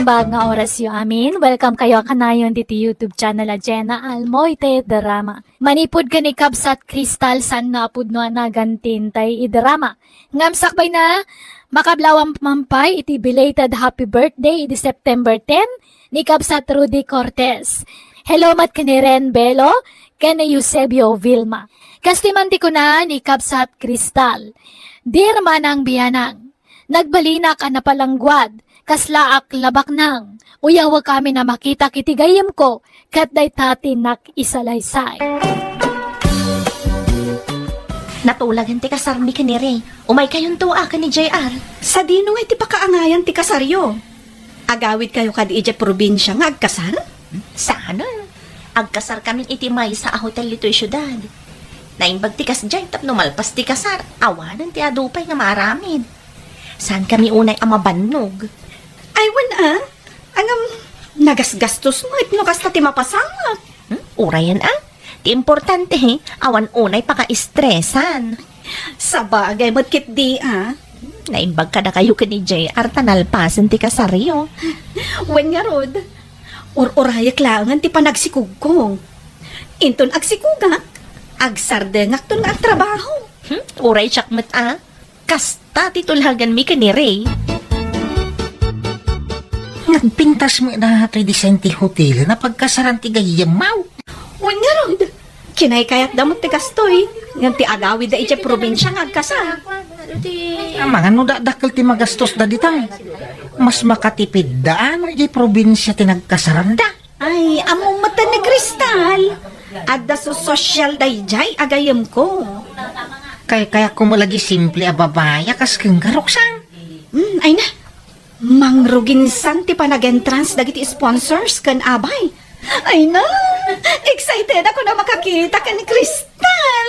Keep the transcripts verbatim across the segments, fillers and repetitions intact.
Bag nga orasyo amin, welcome kayo kanayon diti YouTube channel a Jenna Almoite Drama. Manipud ken ni Kabsat Crystal, saan nga a pudno a nagantin tay idrama. Ngem sakbay na, makablawam man pay iti belated happy birthday idi September ten ni Kabsat Rudy Cortez. Hello met ken ni Ren Belo ken ni Eusebio Vilma. Kastoy man ti kuna ni Kabsat Crystal, Dear Manang Bianang, nagbalinak a napalangguad, kaslaak labaknang, uyawek amin a makitak iti gayyemko, ket dayta ti nakisalaysay. Natulagan ti kasarmi ken ni Ray. Umaykayonto a ken ni J R. Sadino nga iti pakaangayan ti kasaryo? Agawidkayo kadi idiay probinsia nga agkasar? Saan? Agkasarkamin iti maysa a hotel ditoy siudad. Naimbag ti kasdiay tapno malpas ti kasar, awanen ti adu pay nga maaramid. Saankami unay a mabannog. Ay, wen a. Ngem, nagasgastos met no kasta ti mapasamak. Hmm? Urayen a. Ti importante, awan unay pakaistresan. Sabagay met ketdi a. Naimbag kadakayo ken ni J R ta nalpasen ti kasaryo. Wen ngarud, ur-urayek laengen ti panagsikogko. Inton agsikogak, agsardengakton nga agtrabaho. Hmm? Uray siak met a. Kasta ti tulaganmi ken ni Ray. Nagpintas met datoy design ti hotel a pagkasaran ti gayyemmo. Wen ngarud, kinaykayatda met ti kastoy, ngem ti agawidda idiay probinsia nga agkasar. Amangan no dakdakkel ti magastosda dita. Mas makatipidda a no idiay probinsia ti nagkasaranda. Ay, ammom met ni Crystal. Adda so-, sosyal daydiay a gayyemko. Kaykayatkon met lagi simple a babai a kas kenka, Roxanne. Hmm, ay na. Mangruginsan ti panag-entrance dagiti sponsors ken abay. Ay na, excited ako na makakita ken Crystal.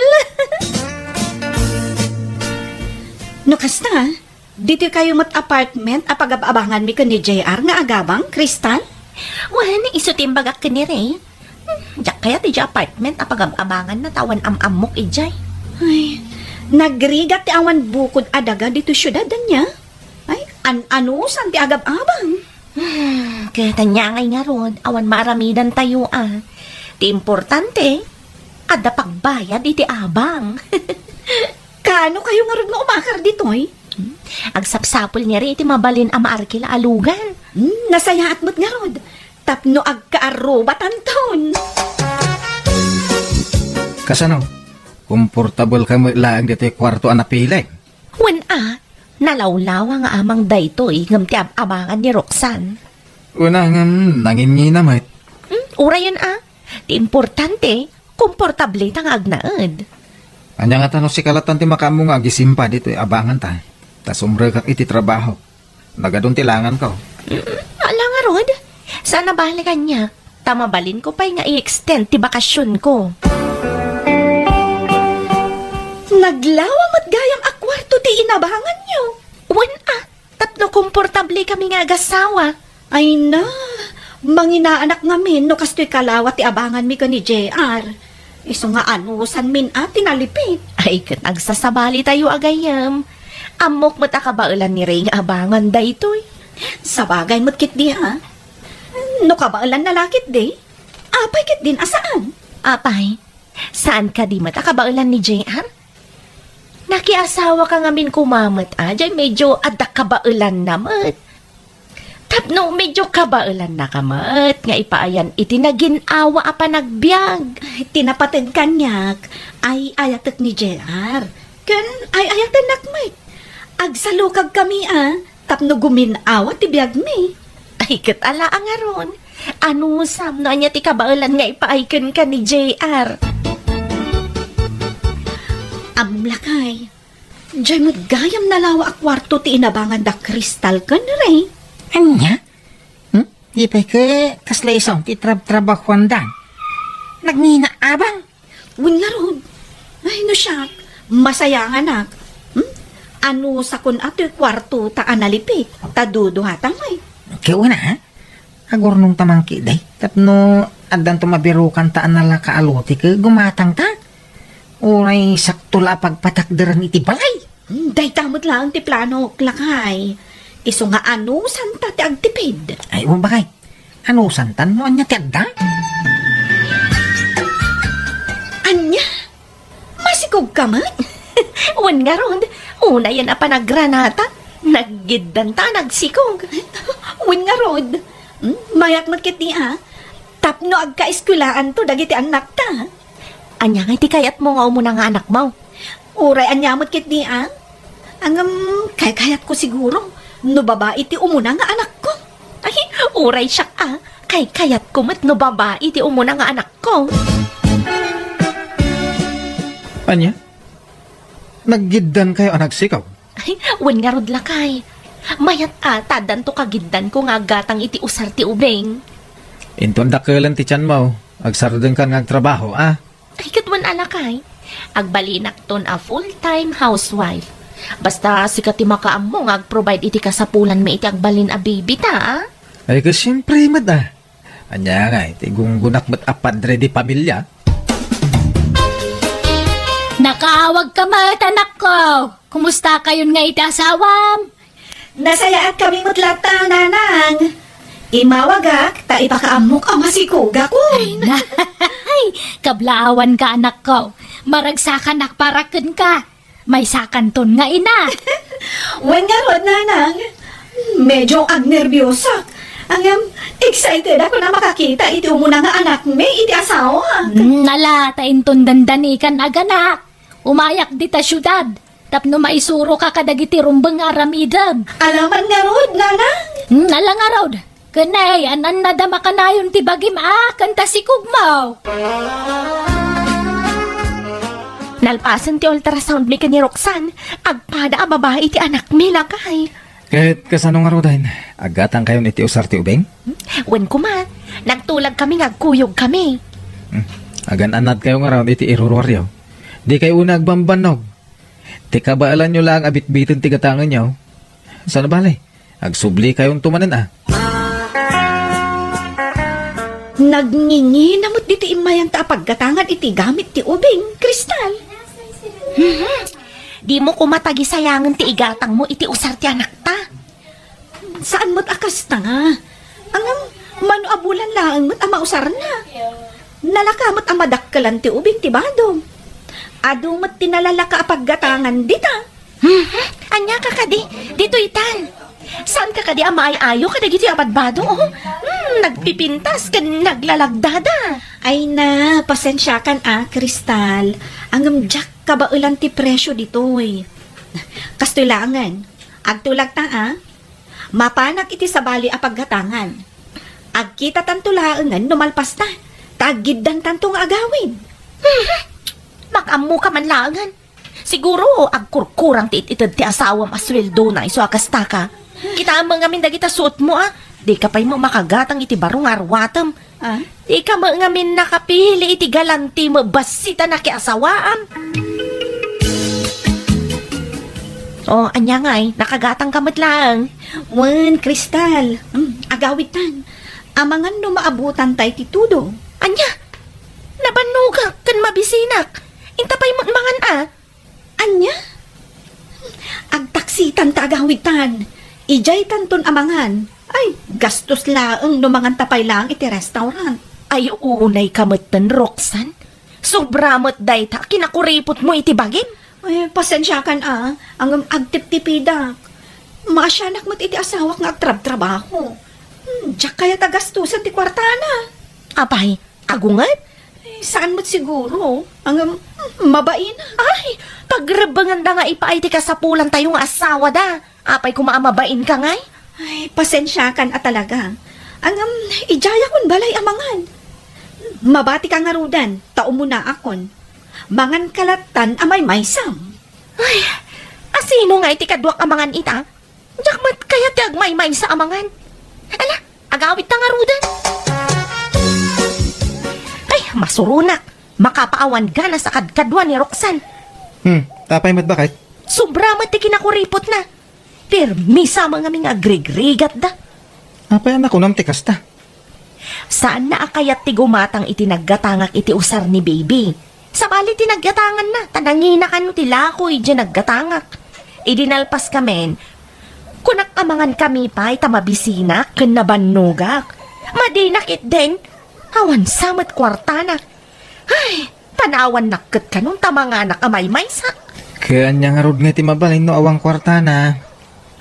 No kasta, ditoy kayo met apartment a pagab-abanganmi ken ni J R nga agabang, Crystal? Wen, isu ti imbagak ken ni Ray. Hmm, diak kayat idiay apartment a pagab-abanganna ta awan am-ammok idiay. Ay, nagrigat ti awan bukod a daga ditoy siudad, ania? Ay, an-anusan ti agab-abang? Hmm, ket ania ngay ngarud, awan maaramidantayo a. Ti importante, adda pagbayad iti abang. Kaano kayo ngarud nga umakar ditoy? Hmm, agsapsapul ni Ray iti mabalin a maarkila a lugar. Hmm, nasayaat met ngarud. Tapno agkaarrubatanton. Kasano? Komportabelka met laeng ditoy kuarto a napili? Wen a, nalawlawa nga amang daytoy ngem ti ab-abangan ni Roxanne. Wen a, ngem nangingina met. Hmm, urayen a. Ti importante, komportableta nga agnaed. Ania ngata no sika lattan ti makaammo nga agisimpa ditoy abanganta? Ta sumrekak iti trabaho. Nagadun ti langanko. Mm, ala ngarud. Saan a bale kaniak. Ta mabalinko pay nga i-extend ti bakasionko. Naglawa met gayam a kuarto ti inabanganyo. Wen a, tapno komportable kami nga agasawa. Ay na, manginaanak ngamin no kastoy kalawa ti abanganmi ken ni J R. Isu nga anusanmin a ti nalipit. Ay, ket agsasabalitayo a gayyem. Ammok met a kabaelan ni Ray nga abangan daytoy. Sabagay met ketdi a. No kabaelanna la ketdi, apay ketdin a saan? Apay, saan kadi met a kabaelan ni J R? Nakiasawaka ngamin koma met a, diay medyo adda kabaelanna met. Tapno medyo kabaelannaka met nga ipaayan iti nagin-awa a panagbiag. Ti napateg kaniak, ay-ayatek ni J R. Ken ay-ayatennak met. Agsalukagkami a, tapno gumin-awa ti biagmi. Ay, ket ala a ngarud. Anusam no ania ti kabaelan nga ipaay kenka ni J R? Ammom lakay. Diay met gayam nalawa a kuarto ti inabangan da Crystal ken Ray. Ania? Hmm? Di pay ket kasla isu ti trab-trabahuanda. Nagngina abang? Wen ngarud. Ay, no siak, masayanganak. Hmm? Anusakon a toy kuartota a nalipit, ta duduatang, ay. Ket wen a, agurnongta man ketdi. Tapno addanto mabirokanta a nalakaaluti ket gumatangta. Uray sakto la a pagpatakderen iti balay. Hmm, dayta met laeng ti planok, lakay. Isu nga anusanta ti agtipid. Ay, wen bakay. Anusantan no ania ti adda? Ania? Masikog ka met? Wen ngarud, unayen a panagranata, naggiddanta a nagsikog. Wen ngarud, hmm, mayat met ketdi a. Tapno agkaeskuelaanto dagiti annakta. Ania ngay ti kayatmo nga umuna nga anakmo? Uray ania met ketdi a. Ngem, kaykayatko siguro no babai ti umuna nga anakko. Ay, uray siak a, kaykayatko met no babai ti umuna nga anakko. Ania? Naggiddankayo a nagsikog? Ay, wen ngarud lakay. Mayat a, ta addanto kagiddanko nga aggatang iti usar ti ubing. Inton dakkelen ti tianmo, agsardengkan nga agtrabaho, a? Ay, ket wen a lakay. Agbalinakton a full-time housewife. Basta sika ti makaammo nga ag-provide iti kasapulanmi iti agbalin a baby ta, a? Ay, ket siempre met, a. Ania ngay, ti gunggonak met a padre di pamilya? Nakaawagka met, anakko. Kumustakayon nga iti asawam? Nasayaat kami met latta, nanang. Immawagak ta ipakaammok a masikogakon. Ay, kablaawanka, anakko. Maragsakanak para kenka. Maysakanton nga ina. Wen ngarud, nanang. Medyo agnerbiosak. Ngem, excited ako a makakita iti umuna nga anakmi iti asawa. Hmm, ala, ta inton dandanikan aganak. Umayak dita siudad. Tapno maisuroka kadagiti rumbeng nga aramidem. Ala man ngarud, nanang. Hmm, ala ngarud. Ken ay, an-annada makanayon ti bagim a, ken ta sikogmo. Nalpasen ti ultrasound mi ken ni Roxanne, agpada a babai ti anakmi, lakay. Ket kasano ngaruden? Aggatangkayon iti usar ti ubing? Wen koma, nagtulag kami nga agkuyog kami. Hmm. Agan-annadkayo ngarud iti iruruaryo. Dikay una agbambannog. Ti kabaelanyo laeng a bitbiten ti gatangenyo. Saan a bale? Agsublikayon to manen a. Nagngingina met ditoy immayanta a paggatangan iti gamit ti ubing, Crystal. Mhm. Dimo koma tagisayangen ti igatangmo iti usar ti anakta. Saan met a kasta. Ngem, mano a bulan laeng met a mausarna. Nalaka met a madakkelan ti ubing ti badom. Adu met ti nalalaka a paggatangan dita. Hmm, ania ka kadi? Ditoy tan. Saan ka kadi a maay-ayo kadagiti a badbado, oh? Hmm, nagpipintas ken naglalagdada. Ay na, pasensiakan a, Crystal. Ngem diak kabaelan ti presio ditoy. Kastoy laengen, agtulagta a. Mapanak iti sabali a paggatangan. Agkitatanto laengen no malpasta, ta aggiddantanto nga agawid. Hmm, makaammoka man laengen. Siguro, agkurkurang ti it-ited ti asawam a sueldona isu a kastaka. Kitaem ngamin dagita suotmo, a. Dika pay met makagatang iti baro nga aruatem. Ah? Dika met ngamin nakapili iti galanti met bassit a nakiasawaam. O, ania ngay, nakagatangka met laeng. Wen, Crystal. Mm, agawidtan. Amangan no maabutan tay ti tudo. Ania? Nabannogak ken mabisinak. Inta pay met mangan a. Ania? Agtaksitan ta agawidtan. Idiaytanton a mangan. Ay, gastos laeng no manganta pay laeng iti restaurant. Ay, unayka metten, Roxanne. Sobra met dayta a kinakuripotmo iti bagim. Ay, pasensiakan a, ngem agtiptipidak. Maasianak met iti asawak nga agtrabtrabaho. Hmm, diak kayat a gastosen ti kuartana. Apay, agunget? Eh, saan met siguro? Ngem, mabain. Ay, pagrebbengenda nga ipaay ti kasapulantayo nga asawada. Apay koma a mabainka ngay? Ay, pasensiakan a talaga. Ngem, idiayakon balay a mangan. Mabatika ngaruden, ta umunaakon. Manganka lattan a maymaysam. Ay, asino ngay ti kaduak a mangan ita? Diak met kayat ti agmaymaysa a mangan. Ala, agawidta ngaruden. Ay, masuronak. Makapaawan ganas a kadkadua ni Roxanne. Hmm, apay met baket? Sobra met ti kinakuripotna. Permisa met ngamin nga agrigrigatda. Apay a nakunam ti kasta? Saanna a kayat ti gumatang iti naggatangak iti usar ni baby. Sabali ti naggatanganna, ta nangina kano ti lakoy idiay naggatangak. Idi nalpaskamin, Kunak a mangankami pay ta mabisinak ken nabannogak. Madina ketdin, awan sa met kuartana. Ay, panawannak ket kanon ta manganak a maymaysak. Ket ania ngarud ngay ti mabalin no awan kuartana?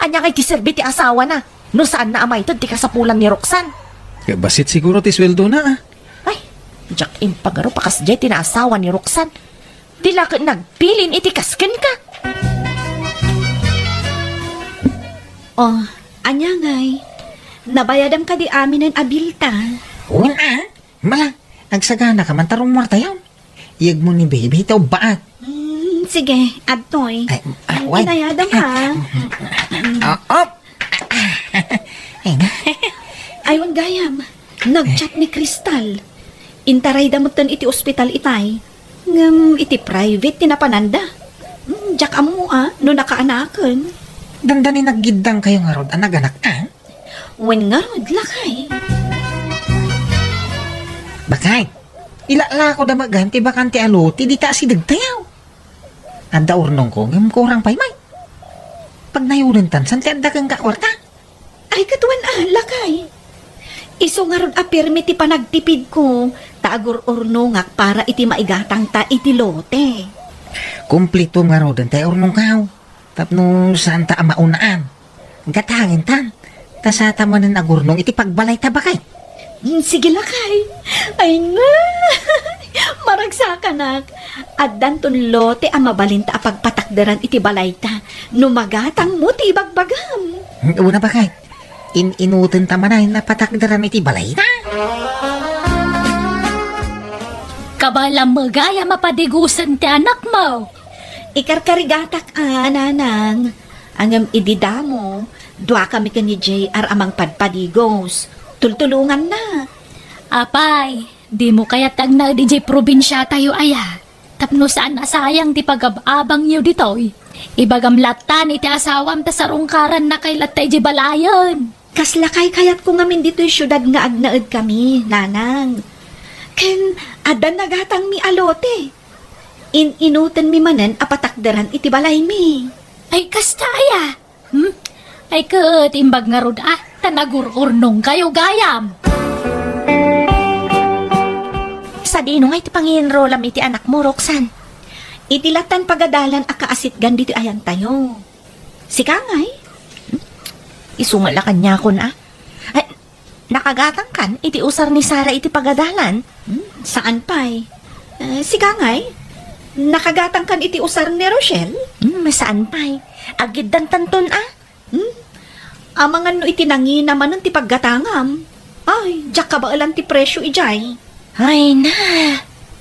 Ania ngay ti serbi ti asawana no saanna a maited ti kasapulan ni Roxanne? Ket bassit siguro ti sueldona, a. Ay, diak impagarup a kasdiay ti naasawa ni Roxanne. Di la ket nagbilin iti kas kenka. Oh, ania ngay? Nabayadam kadi aminen a bilta? Wen a, mala, agsaganaka man ta rummuartayon. Iyegmo ni baby ti ubbaak. Mm, sige, adtoy. Ay, ah, wen. Inayadam, ha? Ah, op. Ay, na. Ay, wen gayam. Nagchat ni Crystal. Intarayda metten iti ospital itay. Ngem iti private ti napananda. Mm, diak ammo a no nakaanaken. Dandani naggiddangkayo ngarud a naganak, a? Wen ngarud, lakay. Bakay, ilalakoda met gayam ti bakante a lote dita asidegtayo. Adda urnongko, ngem kurang pay met. Pagnayodentan, saan ti adda kenka kuarta? Ay, ket wen a, lakay. Isu ngarud a pirmi ti panagtipidko, ta agur-urnongak para iti maigatangta iti lote. Kumplito ngaruden ti urnongkaw, tapno saanta a maunaan. Gatangentan, ta saanta manen agurnong iti pagbalayta, bakay. Mm, sige, lakay. Ay na, maragsakanak. Addanton lote a mabalinta a pagpatakderan iti balayta no magatangmo ti ibagbagam. Una, bakay. In-inutenta manen a patakderan iti balayta. Kabaelam met gayam a padigosen ti anakmo. Ikarkarigatak a, nanang. Ngem idi damo, duakami ken ni J R a mangpadpadigos. Tultulongannak. Apay, dimo kayat ti agnaed idiay probinsiatayo aya? Tapno saan a sayang ti pagab-abangyo ditoy. Ibagam lattan iti asawam ta sarungkarannakay latta idiay balayen. Kaslakay kayatko ngamin ditoy siudad nga agnaedkami, nanang. Ken adda nagatangmi a lote. In-inutenmi manen a patakderan iti balaymi. Ay, kasta aya? Hmm? Ay, ket imbag ngarud a, ta nagur-urnongkayo gayam. Sadino ngay ti pangienrolam iti anakmo, Roxanne? Iti lattan pagadalan a kaasitgan ditoy ayantayo. Sika ngay? Hmm? Isu nga la kaniakon a. Ay, nakagatangkan iti usar ni Sarah iti pagadalan? Hmm, saan pay. Eh, sika ngay? Nakagatangkan iti usar ni Rochelle? Hmm, saan pay. Agiddantanton a. Hmm? Amangan no iti nangina manen ti paggatangam. Ay, diak kabaelan ti presio idiay. Ay na,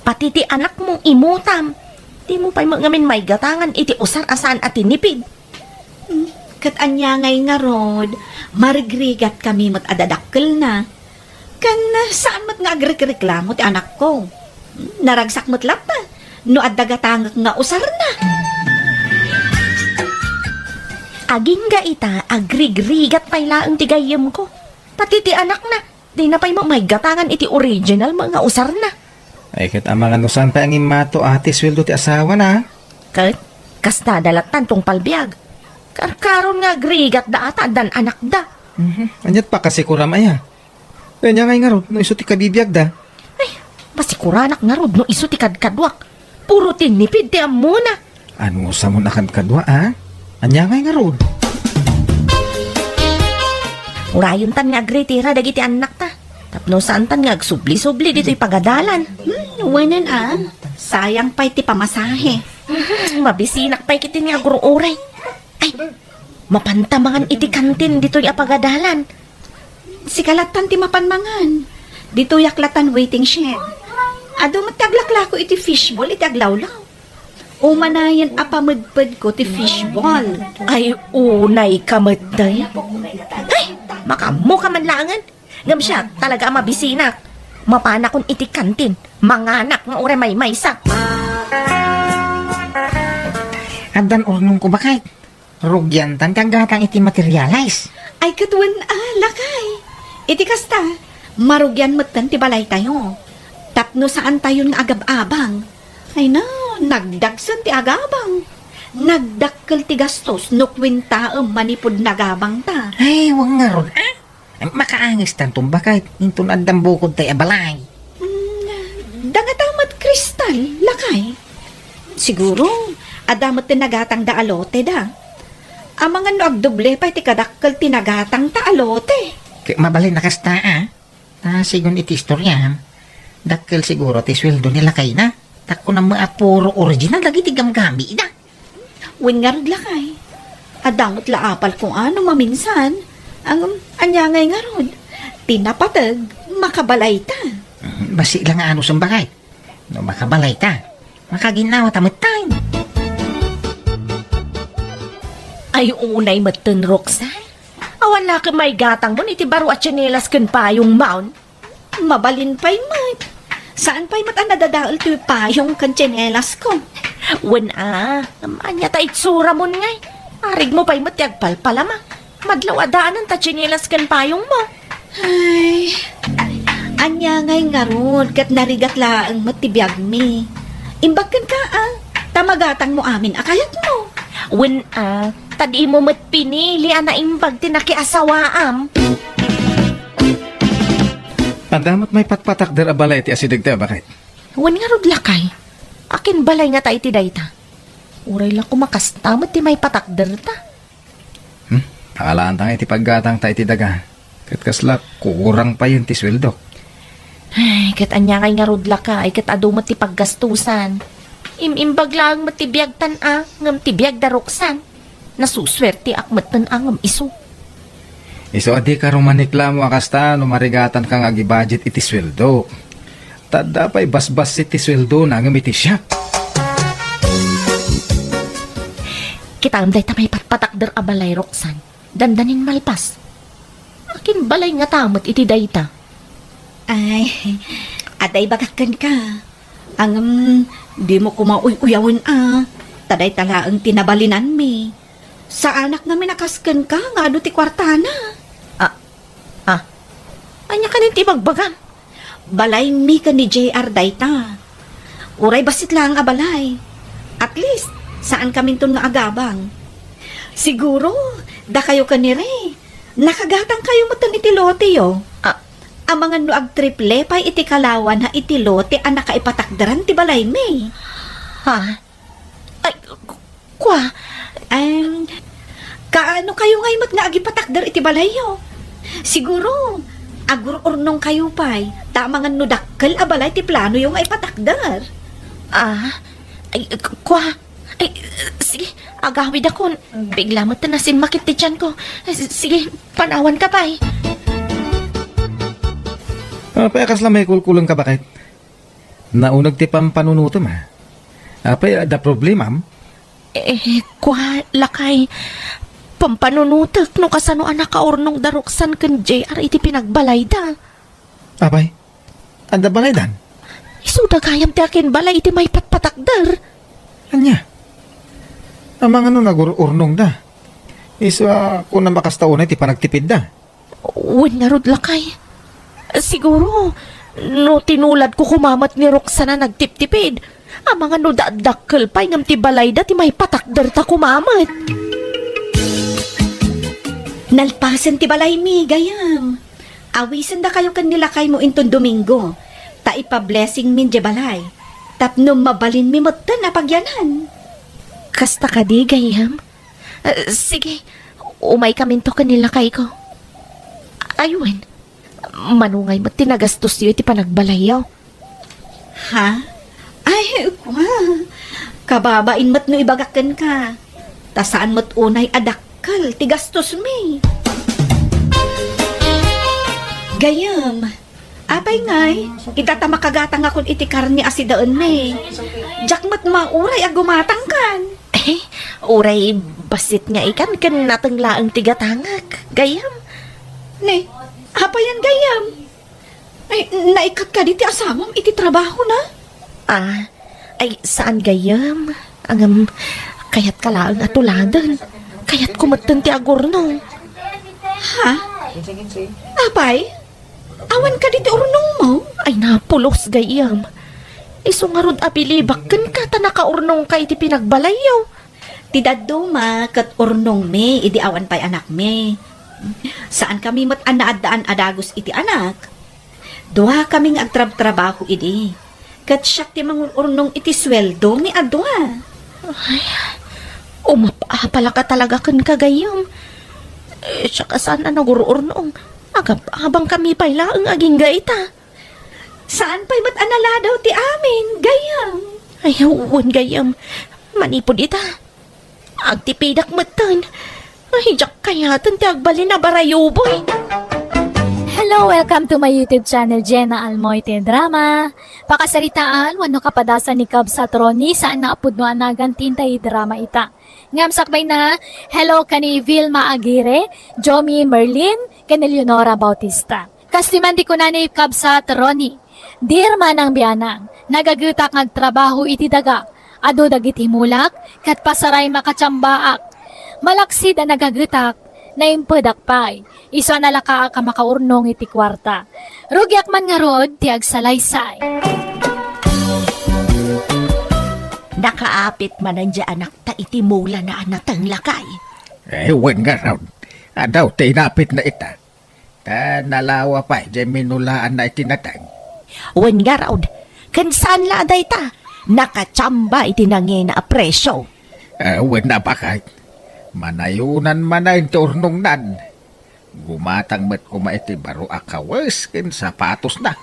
pati ti anakmo imutam. Dimo pay met ngamin maigatangan iti usar a saan a tinipid. Hmm, ket ania ngay ngarud, marigrigatkami met a dadakkelna. Ken saan met nga agrekreklamo ti anakko. Naragsak met latta no adda gatangek nga usarna. Agingga ita, agrigrigat pay laeng ti gayyemko. Pati ti anakna, dina pay met maigatangan iti original met nga usarna. Ay, ket amangan no saan pay a ngimmato a ti sueldo ti asawana. Ket kasta da lattan tungpal biag. Karkaron nga agrigatda a ta addan anakda. Mhm. Aniat pakasikuram aya? Ania ngay ngarud no isu ti kabibiagda? Ay, masikuranak ngarud no isu ti kadkaduak. Puro tinipid ti ammona. Anusam a kadkadua, a? Ania ngay ngarud? Urayontan nga agritira dagiti annakta. Tapno saantan nga agsubli-subli ditoy pagadalan. Hmm, wenen a. Sayang pay ti pamasahe. Hmm, mabisinak pay ketdi nga agur-uray. Ay, mapanta mangan iti kantin ditoy a pagadalan. Sika lattan ti mapan mangan. Ditoyak lattan waiting shed. Adu met ti aglaklako iti fishball iti aglawlaw. Umanayen a pamedpedko ti fishball. Ay, unay ka met, day. Ay, makaammo ka man laengen. Ngem siak, talaga a mabisinak. Mapanakon iti kantin. Manganak nga uray maymaysak. Addan urnongko, bakay. Rugiantan ti aggatang iti materialis. Ay, ket wen a, lakay. Iti kasta, marugian metten ti balaytayo. Tapno saantayon nga agab-abang. Ay na, nagdagsen ti agabang. Nagdakkel ti gastos no kuentaem manipud nagabangta. Ay, wen ngarud, a? Makaangestan ton baket, inton addan bukod tay a balay. Mm, dangata met, Crystal, lakay. Siguro, adda met ti nagatangda a loteda. Amangan no agdoble pay ti kadakkel ti nagatangta a lote. Ket mabalin a kasta, a? Ta sigun iti istoriam, dakkel siguro ti sueldo ni lakayna. Ta kunam met a puro original dagiti gamgamida. Wen ngarud, lakay. Adda met la apalko a no maminsan. Ngem, ania ngay ngarud? Ti napateg, makabalayta. Mhm, bassit la nga anus, baket. No makabalayta, makaginnawata metten. Ay, unay metten, Roxanne. Awan la ket maigatangmon iti baro a tsinelas ken payongmon. Mabalin pay met. Saan pay met a nadadael ti payong ken tsinelasko. Wen a, ania ta itsuramon ngay? Arigmo pay met ti agpalpalama. Madlaw a daanen ta tsinelas ken payongmo. Ay, ania ngay ngarud ket narigat laeng met ti biagmi. Imbag kenka, a, ta magatangmo amin a kayatmo. Wen a, ta dimo met pinili a naimbag ti nakiasawaam. Adda met maipatpatakder a balay ti asidegta, baket? Wen ngarud, lakay. Akin balay ngata iti dayta? Uray la koma kasta met ti maipatakderta. Hmm? Alaanta nga iti paggatangta iti daga. Ket kasla kurang payen ti sueldok. Ay, ket ania ngay ngarud, lakay, ket adu met ti paggastusan. Im-imbag laeng met ti biagtan a, ngem ti biag da Roxanne. Nasusuerteak metten a ngem isu. Isu a dika rumaniklamo a kasta no marigatanka nga agibudget iti sueldo. Ta adda pay basbassit ti sueldona ngem iti siak. Kitaem dayta maipatpatakder a balay, Roxanne. Dandanin malpas. Akin balay ngata met iti dayta? Ay, adda ibagak kenka. Ngem, dimo koma uy-uyawen a. Ta dayta laeng ti nabalinanmi. Saanak ngamin a kas kenka nga adu ti kuartana. Ah, ah. Ania kanin ti ibagbagam? Balaymi ken ni J R dayta. Uray bassit laeng a balay. At least, saankaminton nga agabang. Siguro, dakayo ken ni Ray, nakagatangkayo metten iti loteyo. Ah. Amangan no agtriple pay iti kalawana iti lote a nakaipatakderan ti balaymi. Ha? Ay, k-, kua? Em, kaano kayo ngay met nga agipatakder iti balayyo? Siguro, agur-urnong kayo pay, ta amangan no dakkel a balay ti planoyo nga ipatakder. Ah, ay, k-, kua? Ay, sige, agawidakon. Bigla met nasimmakit ti tianko. S-, sige, panawanka pay. Apay a kasla maikulkulengka, baket? Nauneg ti pampanunotem, a. Apay, adda problemam? Eh, kua, lakay, pampanunotek no kasano a nakaurnong da Roxanne ken J R iti pinagbalayda. Apay, adda balaydan? Isuda gayam ti akin balay iti maipatpatakder. Ania? Amangan no nagur-urnongda. Isu a kunam a kasta unay ti panagtipidda. Wen ngarud, lakay. Siguro, no tinuladko koma met ni Roxanne a nagtiptipid, amangan no dakdakkel pay ngem ti balayda ti maipatakderta koma met. Nalpasen ti balaymi, gayam. Awisendakayo ken ni lakaymo inton Domingo, ta ipa-blessingmin diay balay, tapno mabalinmi metten a pagyanan. Kasta kadi, gayam? Ah, sige, umaykaminto ken ni lakayko. Ay wen, mano ngay met ti nagastosyo iti panagbalayyo? Ha? Ay, kua. Kababain met no ibagak kenka. Ta saan met unay a dakkel ti gastosmi. Gayam, apay ngay, ita ta makagatangakon iti karne a sidaenmi. Diak met mauray a gumatangkan. Eh, uray bassit nga ikan ken nateng laeng ti gatangak, gayam. Ne, apayan gayam? Ay, naikkat kadi ti asawam iti trabahona? Ah, ay, saan gayam. Ngem, kayatka laeng a tuladen. Kayatko metten ti agurnong. Ha? Apay? Awan kadi ti urnongmo? Ay, napulos gayam. Isu ngarud a bilibak kenka ta nakaurnongka iti pinagbalayyo. Ti dadduma ket urnongmi idi awan pay anakmi. Saankami met a naaddaan a dagus iti anak. Duakami nga agtrabtrabaho idi. Ket siak ti mangur-urnong iti sueldomi a dua. Ay, umap-apalaka talaga kenka, gayyem. Eh, siak a saan a nagur-urnong. Agab-abangkami pay laeng agingga ita. Saan pay met a naladaw ti amin, gayyem? Ay, wen, gayyem. Manipud ita, agtipidak metten. Ay, diak kayaten ti agbalin a barayuboy. Hello, welcome to my YouTube channel, Jenna Almoite Drama. Pakasaritaan wenno kapadasan ni Kabsat Ronnie saan a pudno a nagan ti intay drama ita. Ngem sakbay na, hello ken ni Vilma Aguirre, Jomi Merlin, ken Eleonora Bautista. Kastoy man ti kuna ni Kabsat Ronnie, "Dear Manang Bianang, nagagetak nga agtrabaho iti daga. Adu dagiti mulak, ket pasaray makachambaak. Malaksid a nagagetak, naimpedak pay. Isu a nalakaak a makaurnong iti kuarta. Rugiak man ngarud ti agsalaysay." Nakaapit manen diay anakta iti mulana a nateng, lakay? Eh, wen ngarud. Adu ti inapitna ita. Ta nalawa pay diay minulaanna iti nateng. Wen ngarud, ken saan la a dayta, nakachamba iti nangina a presio. Eh, wen a, baket. Manayonan manen ti urnongnan. Gumatang met koma iti baro a kawes ken sapatosna.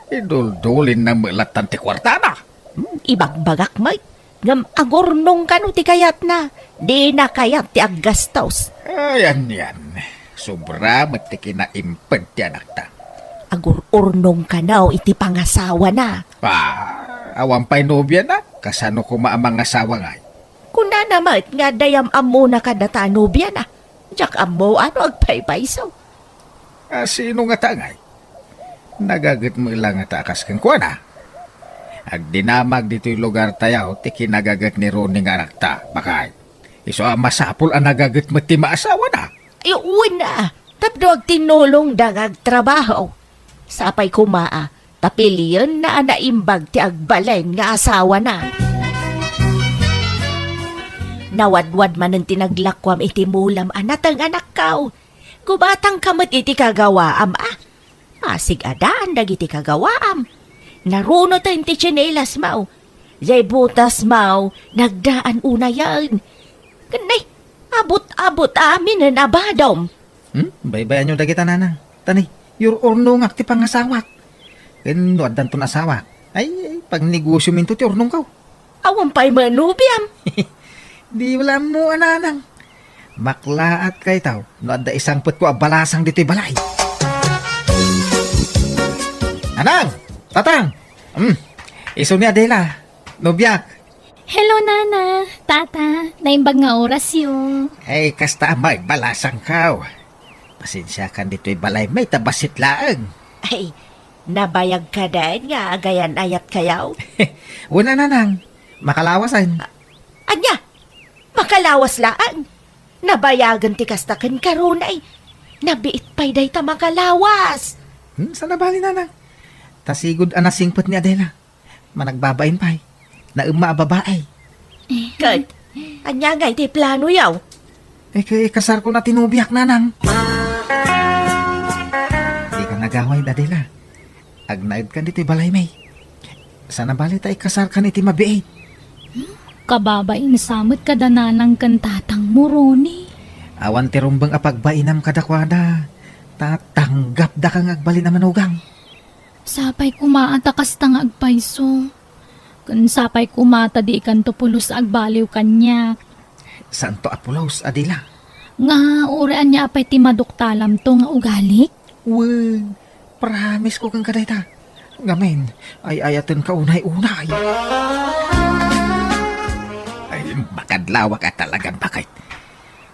Iduldulinna met lattan ti kuartana. Hmm, ibagbagak met. Ngem agurnong kano ti kayatna. Dina kayat ti aggastos. Ay, anian. Sobra met ti kinaimped ti anakta. Agur-urnong kano iti pangasawana. Ah, awan pay nobiana? Kasano koma a mangasawa ngay? Kunana met nga dayam ammona kadata a nobiana. Diak ammo no agpaypayso. A, sino ngata ngay? Nagaget met la ngata a kas kenkuana? Agdinamag ditoy lugartayo ti kinagaget ni Ronnie nga anakta, baket. Isu a masapul a nagaget met ti maasawana. Ay, wen a, tapno agtinnulongda nga agtrabaho. Sapay koma a, ta pilienna a naimbag ti agbalin nga asawana. Nawadwad manen ti naglakuam iti mulam a nateng, anakko. Gumatangka met iti kagawaam a. Masig-adaan dagiti kagawaam. Narunoten ti tsinelasmo. Diay botasmo, nagdaan unayen. Ken nay, abut-abut aminen a badom. Hmm? Baybayanyo dagita, nanang. Ta nay, yur-urnongak ti pangasawak. Ken no addanton asawak, ay, ay, pagnegosiominto ti urnongko. Awan pay met nobiam. Di la ammo a, nanang. Maklaat kayto no adda isangpetko a balasang ditoy balay. Nanang! Tatang! Hmm. Isu ni Adela. Nobiak. Hello, Nana, Tata. Naimbag nga orasyo. Ay, kasta a magbalasangko. Pasensiakan ditoy balaymi ta bassit laeng. Ay, nabayag kadi nga agayan-ayatkayo? Wen a, nanang. Makalawasen. A-, ania? Makalawas laeng? Nabayagen ti kasta kenka, Ronnie. Nabiit pay dayta makalawas. Hmm, saan a bale, nanang. Ta sigud a nasingpet ni Adela. Managbabain pay. Naemma a babai. Ket, ania ngay ti planoyo? Ika-, ikasarko na ti nobiak, nanang. Dika nagaway, Adela. Agnaedkan ditoy balaymi. Saan a bale ta ikasarkan iti mabiit. Kababain sa met kada nanang ken tatangmo, Ronnie. Awan ti rumbeng a pagbainam kadakuada. Ta tanggapdaka nga agbalin a manugang. Sapay koma a ta kasta nga agpayso. Ken sapay koma ta dikanto pulos a agbaliw kaniak. Saanto a pulos, Adela? Nga uray ania a pay ti maduktalamto nga ugalik? Wen, promisesko kenka dayta. Ngamin, ay-ayatenka unay-unay. Ay, makadlawak a talagan, baket.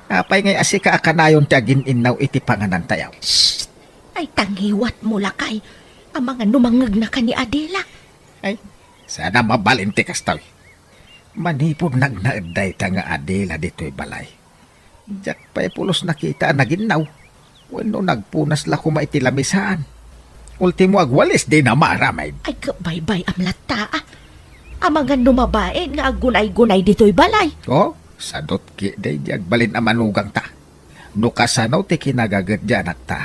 Apay ngay a sika a kanayon ti agin-innaw iti panganantayo? Shh! Ay, ta ngiwatmo, lakay. Amangan no mangegnaka ni Adela. Ay, saan a mabalin ti kastoy. Manipud nagnaed dayta nga Adela ditoy balay, diak pay pulos nakita a naginnaw. Wenno nagpunas la koma iti lamisaan. Ultimo, agwalis, dina maaramid. Ay, kabaybay-am latta, a. Amangan no mabain nga aggunay-gunay ditoy balay. Oh? Sadut ketdi ti agbalin a manugangta. No kasano ti kinagaget ti anakta,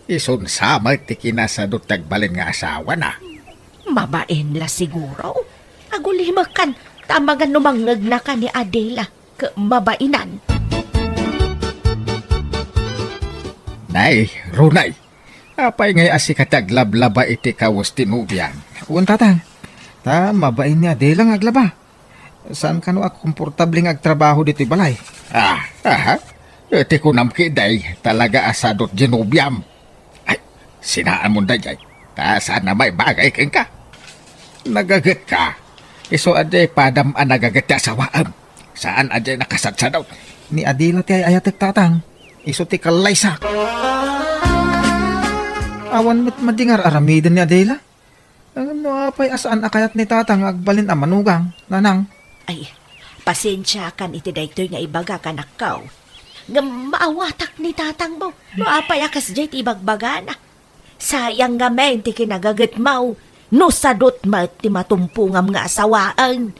isunsa met ti kinasadut ti agbalin nga asawana. Mabain la siguro. Agulimekkan, ta amangan no mangngegnaka ni Adela ket mabainan. Nay, Runay, apay ngay a sika ti aglablaba iti kawes ti nobiam? Wen, tatang. Ta mabain ni Adela nga aglaba. Saan kano a komportable nga agtrabaho ditoy balay. Ah, aha. Iti kunam ketdi, talaga a sadut ti nobiam. Ay, sinaamon daydiay. Ta saan a maibagay kenka. Nagagetka. Isu a di padam a nagaget ti asawaem. Saan a di nakasadsadut. Ni Adela ti ay-ayatek, tatang. Isu ti kallaysa. Awan met madi nga ar-aramiden ni Adela. Ngem no apay a saan a kayat ni tatang nga agbalin a manugang, nanang? Ay, pasensiakan iti daytoy nga ibagak, anakko. Ngem maawatak ni tatangmo no apay a kasdiay ti ibagbagana. Sayang ngamin ti kinagagetmo no sadut met ti matumpongam nga asawaen.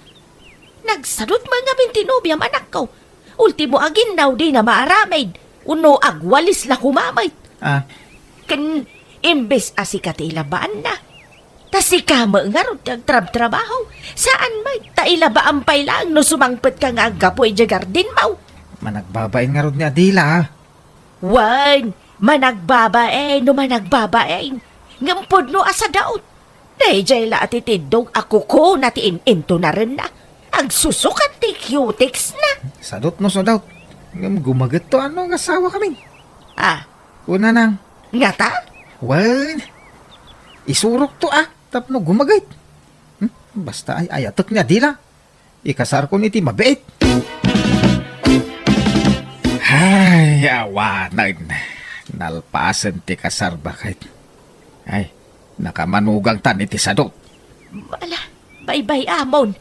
Nagsadut met ngamin ti nobiam, anakko. Ultimo, aginnaw, dina maaramid. Wenno agwalis la koma met. Ah. Ken imbes a sika ti ilabaanna, ta sika met ngarud ti agtrabtrabaho. Saan met, ta ilabaam pay laeng no sumangpetka nga aggapu idiay gardinmo. Managbabain ngarud ni Adela, ah. Wen, managbabain no managbabain. Ngem pudno a sadut. Daydiay la a titiddog a kukona ti in-intunarenna. Agsusukat ti cutex-na. Sadut no sadut. Ngem gumagetto a no agasawakamin. Ah. Wen, nanang. Ngata? Wen, isurokto a tapno gumaget. Hmm? Basta ay-ayatek ni Adela. Ikasarkon iti mabiit. Ay, awanen. Nalpasen ti kasar, baket. Ay, nakamanugangtan iti sadut. Ala, baybay-amon.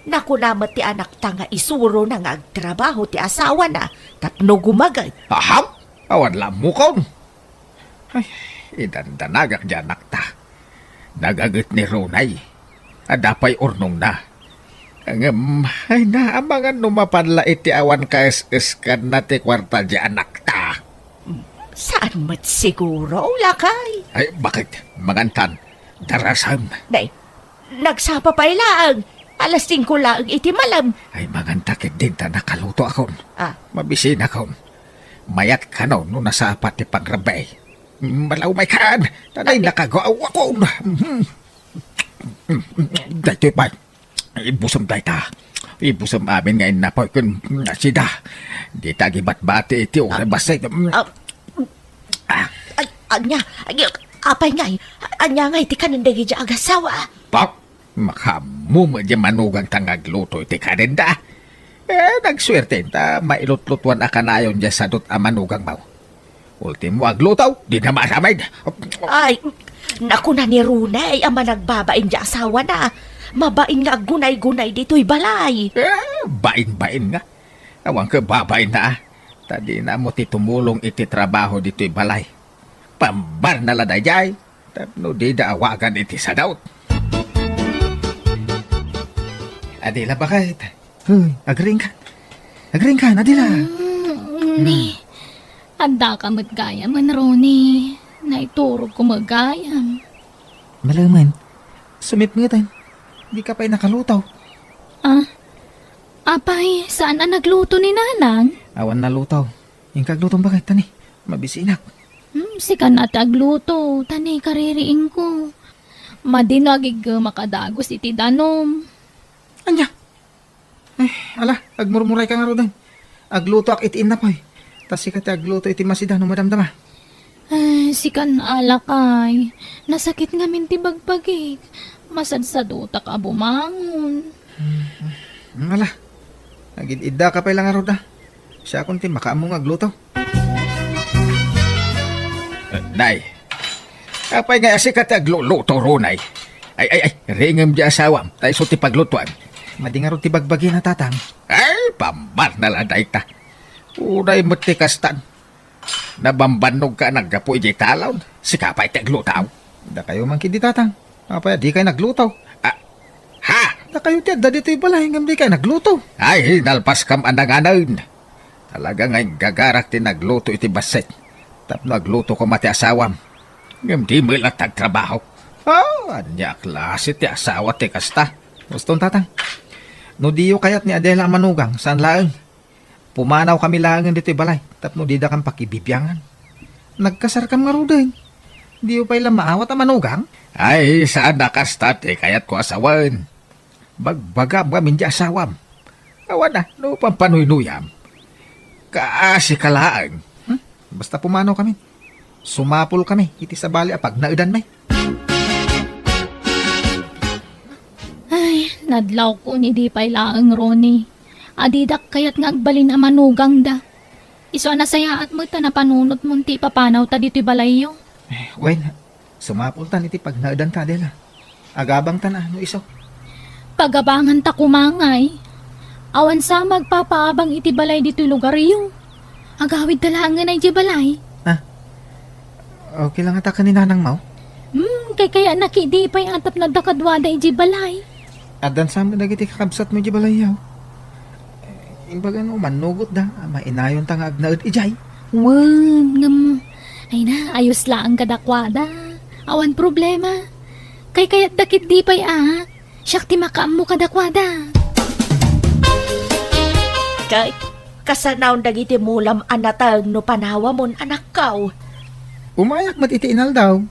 Nakuna met ti anakta nga isurona nga agtrabaho ti asawana tapno gumaget. Ahaw! Awan la ammokon. Ay, idandanagak ti anakta. Nagaget ni Runay. Adda pay urnongna. Ngem, ay, naamangan no mapan la iti awan kaes-eskanna ti kuarta ti anakta. Saan met siguro, lakay? Ay, baket? Mangantan. Darasem. Nay, nagsapa pay laeng. Alas singko laeng iti malem. Ay, manganta ketdin ta nakalutoakon. Ah. Mabisinakon. Mayat kano no nasapa ti pangrabii. Malawmaykan. Tanay, ay, nakagawakon. Daytoy pay. Ibusem dayta. Ibusem amin nga innapoy ken sida. Dita agibatbati iti uray bassit. Ah. Ah. Ay, ania, ay, apay ngay, ania ngay ti kanen dagiti agasawa? Pak, makaammo met di manugangta nga agluto iti kanenda. Eh, nagsuerte ta mailutlutuan a kanayon di sadut a manugangmo. Ultimo agluto, di na maaramid. Ay, nakuna ni Runay a managbabain di asawana. Mabain nga aggunay-gunay ditoy balay. Eh, bain-bain nga. Awan ket babainna, ah. Ta dina ammo ti tumulong iti trabaho ditoy balay. Pambarna la daydiay, tapno dida awagan iti sadut. Adila, baket. Hoy, agriingkan. Agriingkan, Adila. Mm, ni, addaka met gayam, Roni. Naiturogko met gayam. Malemen, sumipngeten. Dika pay nakaluto. Ah, apay, saan a nagluto ni Nanang? Awan naluto. Inka aglutom, baket, tani. Mabisinak. Hmm, sika na ti agluto, tani kaririingko. Madi no agiggemak a dagus iti danom. Ania? Eh, ala, agmurmuray ka ngaruden. Aglutoak iti innapoy. Ta sika ti agluto iti masida no madamdama. Eh, sikan a lakay. Nasakit ngamin ti bagbagik. Masadsadutak a bumangon. Hmm, ala. Agid-idda ka pay la ngarud, ah. Siakon ti makaammo nga agluto. Nay, apay nga sika ti agluluto, Runay? Ay, ay, ay, ringem di asawam, ta isu ti paglutuan. Madi ngarud ti bagbagina, tatang. Ay, pambar na la dayta. Uray met ti kastan. Nabambannog ka naggapu idiay talon. Sika pay ti agluto. Dakayo man ketdi, tatang. Apay a dikay nagluto? Ah, ha? Dakayo ti adda ditoy balay ngem dikay nagluto. Ay, nalpaskam a nanganen. Talaga nga inggagarak ti nagluto iti bassit. Tapno agluto koma ti asawam. Ngem di met latta agtrabaho. Ah, ania a klase ti asawa ti kasta? Uston, tatang. No diyo kayat ni Adela a manugang, saan laeng? Pumanawkami laengen ditoy balay tapno didakam pakibibiangan. Nagkasarkam ngaruden. Diyo pay la maawat a manugang? Ay, saan a kasta ti kayatko a sawen. Bagbagam ngamin ti asawam. Awan a, no pampanuynuyam. Kaasi ka laeng. Hmm? Basta pumanawkami. Sumapulkami iti sabali a pagnaedanmi. Ay, nadlawkon idi pay laeng, Ronnie. A didak kayat nga agbalin a manugangda. Isu a nasayaat met ta napanunotmon ti ipapanawta ditoy balayyo. Eh, wen, sumapultan iti pagnaedanta, Adela. Agabangtan a, no isu. Pagabanganta koma ngay. Awan sa nga agpapaabang iti balay ditoy lugaryo. Agawidta laengen a idiay balay. Ah, okay la ngata ken ni nanangmo? Hmm, kaykayanak idi pay a tapno adda kaduada idiay balay. Addan sa met dagiti kakabsatmo idiay balayyo. Imbaga no mannugotda, a, mainayonta nga agnaed idiay. Wen, ngem, ay na, ayos laeng kadakuada. Awan problema. Kaykayatda ketdi pay a. Siak ti makaammo kadakuada. Ket kasanaon dagiti mulam a nateng no panawamon, anakko? Umayak met iti inaldaw.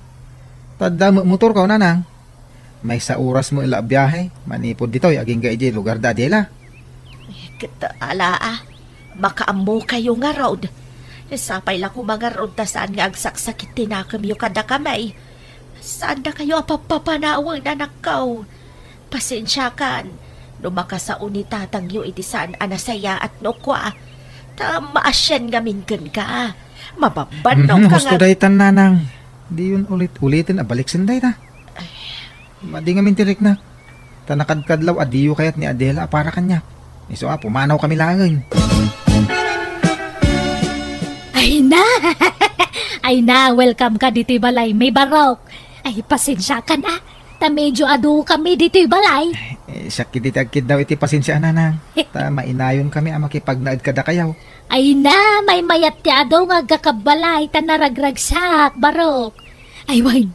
Ta adda met motorko, nanang. Maysa oras met la a biahe manipud ditoy agingga idiay lugarda, Adela. Ket ala a, makaammokayo ngarud. Sapay la koma ngarud ta saan nga agsaksakit ti nakemyo kadakami. Saandakayo a pappapanawen, anakko. Pasensiakan no makasao ni tatangyo iti saan a nasayaat no kua. Ta maasian ngamin kenka. Mababannogka. Mhm, husto nga daytan, nanang. Diyon ulit-uliten a baliksen dayta. Madi ngamin ti riknak. Ta nakadkadlaw a diyo kayat ni Adela a para kaniak. Isu a, pumanawkami laeng. Ay na! Ay na, welcome ka ditoy balay, may barok. Ay, pasensiakan a. Ta medyo adukami ditoy balay. Eh, siak ketdi ti agkiddaw iti pasensia, nanang. Ta mainayonkami a makipagnaed kadakayo. Ay na, maymayat ti adu nga agkakabbalay ta naragragsak, barok. Ay wen,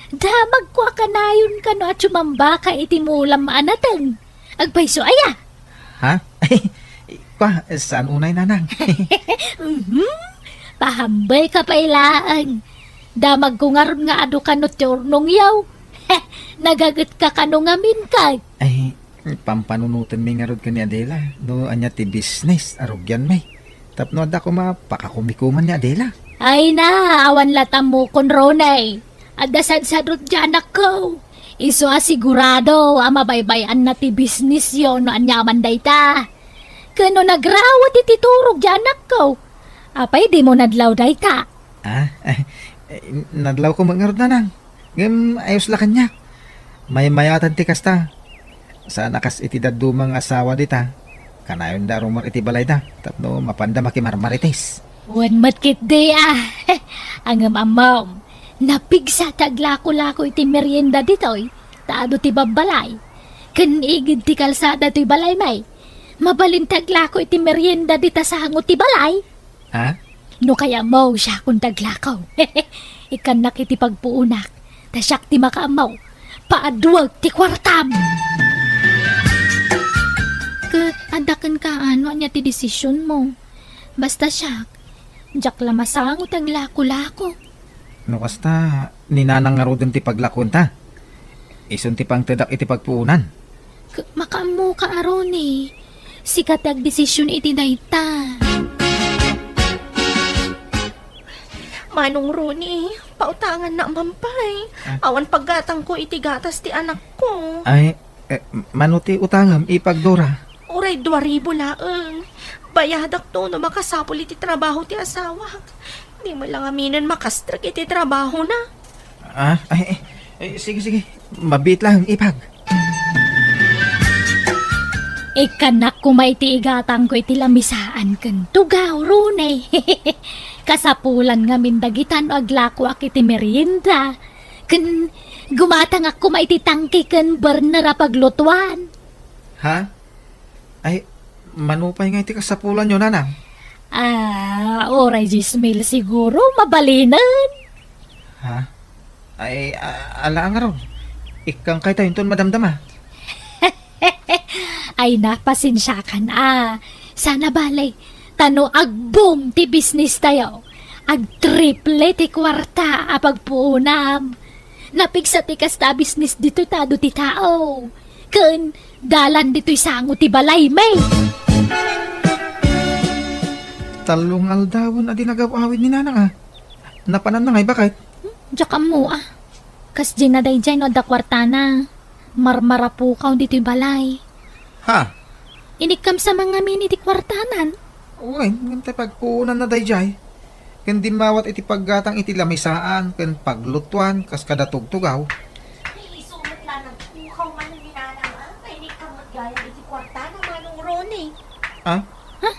damagko a kanayon kano a sumambaka iti mulam a nateng. Agpayso aya? Ha? Kua, saan unay, nanang? Mhm. Pahambelka pay laeng. Damagko ngarud nga adu kano ti urnongyo. Nagagetka kano ngamin, ket? Ay, pampanunotenmi ngarud ken ni Adela no ania ti business a rugianmi. Tapno adda koma pakakumikuman ni Adela. Ay na, awan la tammokon, Ronnie. Adda sadsadot diay anakko. Isu a sigurado a mabaybay-anna ti businessyo no aniaman dayta. Ken no nagrawet iti turog diay anakko, apay dimo nadlaw dayta? Ah, eh, nadlawko met ngarud, nanang. Ngem ayos la kaniak. Maymayatan ti kasta. Saan a kas iti dadduma nga asawa dita. Kanayonda a rumar iti balayda tapno mapanda makimarmarites. Wen met ketdi a. Ngem ammom, napigsa ti aglako-lako iti merienda ditoy, ta adu ti babbalay. Ken igid ti kalsada toy balaymi. Mabalin ti aglako iti merienda dita sango ti balay. Ha? No kayatmo, siakon ti aglako. Ikkannak iti pagpuonak, ta siak ti makaammo. Paaduek ti kuartam. Ket adda kenka no ania ti desisionmo. Basta siak, diak la masango ti aglako-lako. No kasta, ni nanang ngaruden ti paglakuenta. Isun ti pangtedak iti pagpuonan. K-, makaammoka a, Ronnie. Sika ti agdesision iti dayta. Manong Ronnie, pautangannak man pay. Ah. Awan paggatangko iti gatas ti anakko. Ay, eh, mano ti utangem, Ipag Dora? Uray dua ribu laeng. Bayadakto no makasapul iti trabaho ti asawak. Di met la ngaminen makastrek iti trabahona. Ah, ay, ay, ay, sige, sige. Mabiit lang, Ipag. Ikkannak koma iti igatangko iti lamisaan ken tugaw, Ronnie. Kasapulan ngamin dagita no aglakoak iti merienda. Ken gumatangak koma iti tangke ken burner a paglutuan. Ha? Ay, mano pay nga iti kasapulanyo, Nanang? Ah, uray dies mil siguro, mabalinen. Ha? Ay, a-, ala ngarud. Ikkan kay tayo inton madamdama. Ay, na, pasensiakan, a. Sana bale, ta no ag-boom ti business tayo, agtriple ti kuarta a pagpuonam. Napigsa ti kasta a business ditoy ta adu ti tao. Ken dalan ditoy sango ti balaymi. Tallo nga aldawen a di nagaw-awid ni Nanang, a. Napananna ngay, baket? Hmm, diak ammo, a. Kasdiay na daydiay no adda kuartana. Marmarapukaw ditoy balay. Ha? Inikkam sa mangamin iti kuartanan. Wen, ngem tay pagpuonanna daydiay. Ken dimmawat iti paggatang iti lamisaan ken paglutuan kas kada tugtugaw. Ay, isu met la nagpukaw man ni Nanang, a. Ay, inikkam met gayam iti kuartana, Manong Ronnie. A? Ha?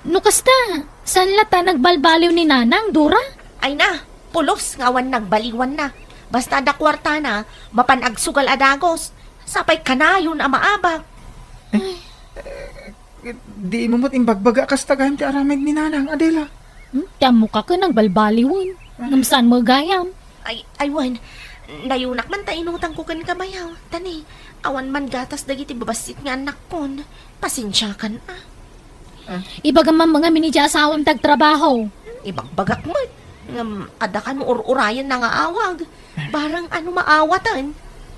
No kasta, saan la ta nagbalbaliw ni Nanang, Dora? Ay na, pulos nga awan nagbaliwanna. Basta adda kuartana, mapan agsugal a dagus. Sapay kanayon a maabak. Eh, eh, di mo met imbagbaga kasta gayam ti aramid ni Nanang, Adela. Hmm, ti ammoka ken nagbalbaliwen. Ah. Ngem saan met gayam? Ay, ay, wen. Nayunak man ta inutangko ken kabayaw. Tani, awan man gatas dagiti babassit nga annakkon. Pasensiakan, a. Ah. Ibagam man ngamin idiay asawam ti agtrabaho. Ibagbagak met. Ngem, adda kano ur-urayenna nga awag. Barang ano maawaten.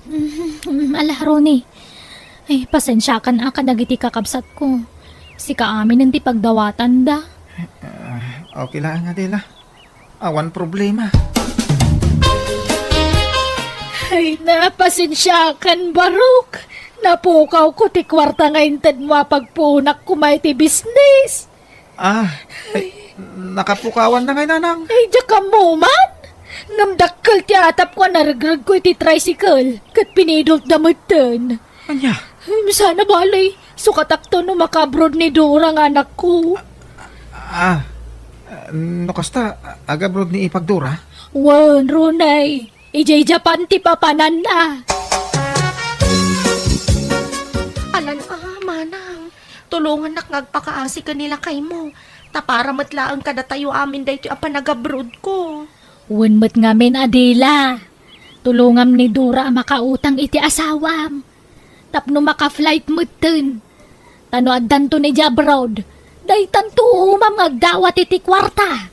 Mm, ala, Ronnie. Ay, pasensiakan a kadagiti kakabsatko. Sika aminen ti pagdawatanda. Ah, okay lang, Adela. Awan problema. Ay, na, pasensiakan, Barok. Napukawko ti kuarta nga intedmo a pagpuonak koma iti bisnis. Ah, ay, nakapukawan na ngay, Nanang. Ay, diak ammo man. Ngem dakkel ti atapko a naregregko iti tricycle, ket pinidotda metten. Ania? Ay, sana bale, sukatakto no maka-abroad ni Dora nga anakko. Ah, no kasta, ag-abroad ni ipag Dora? Wen, Ronnie. Idiay Japan ti papananna. Alan a, manang. Tulongannak nga agpakaasi ken ni lakaymo. Ta para met laeng kadatayo amin daytoy a panagabrodko. Wen met ngamin, Adela. Tulongam ni Dora a makautang iti asawam. Tapno maka-flight metten. Ta no addanton idiay abroad, daytanto umam nga agdawat iti kuarta.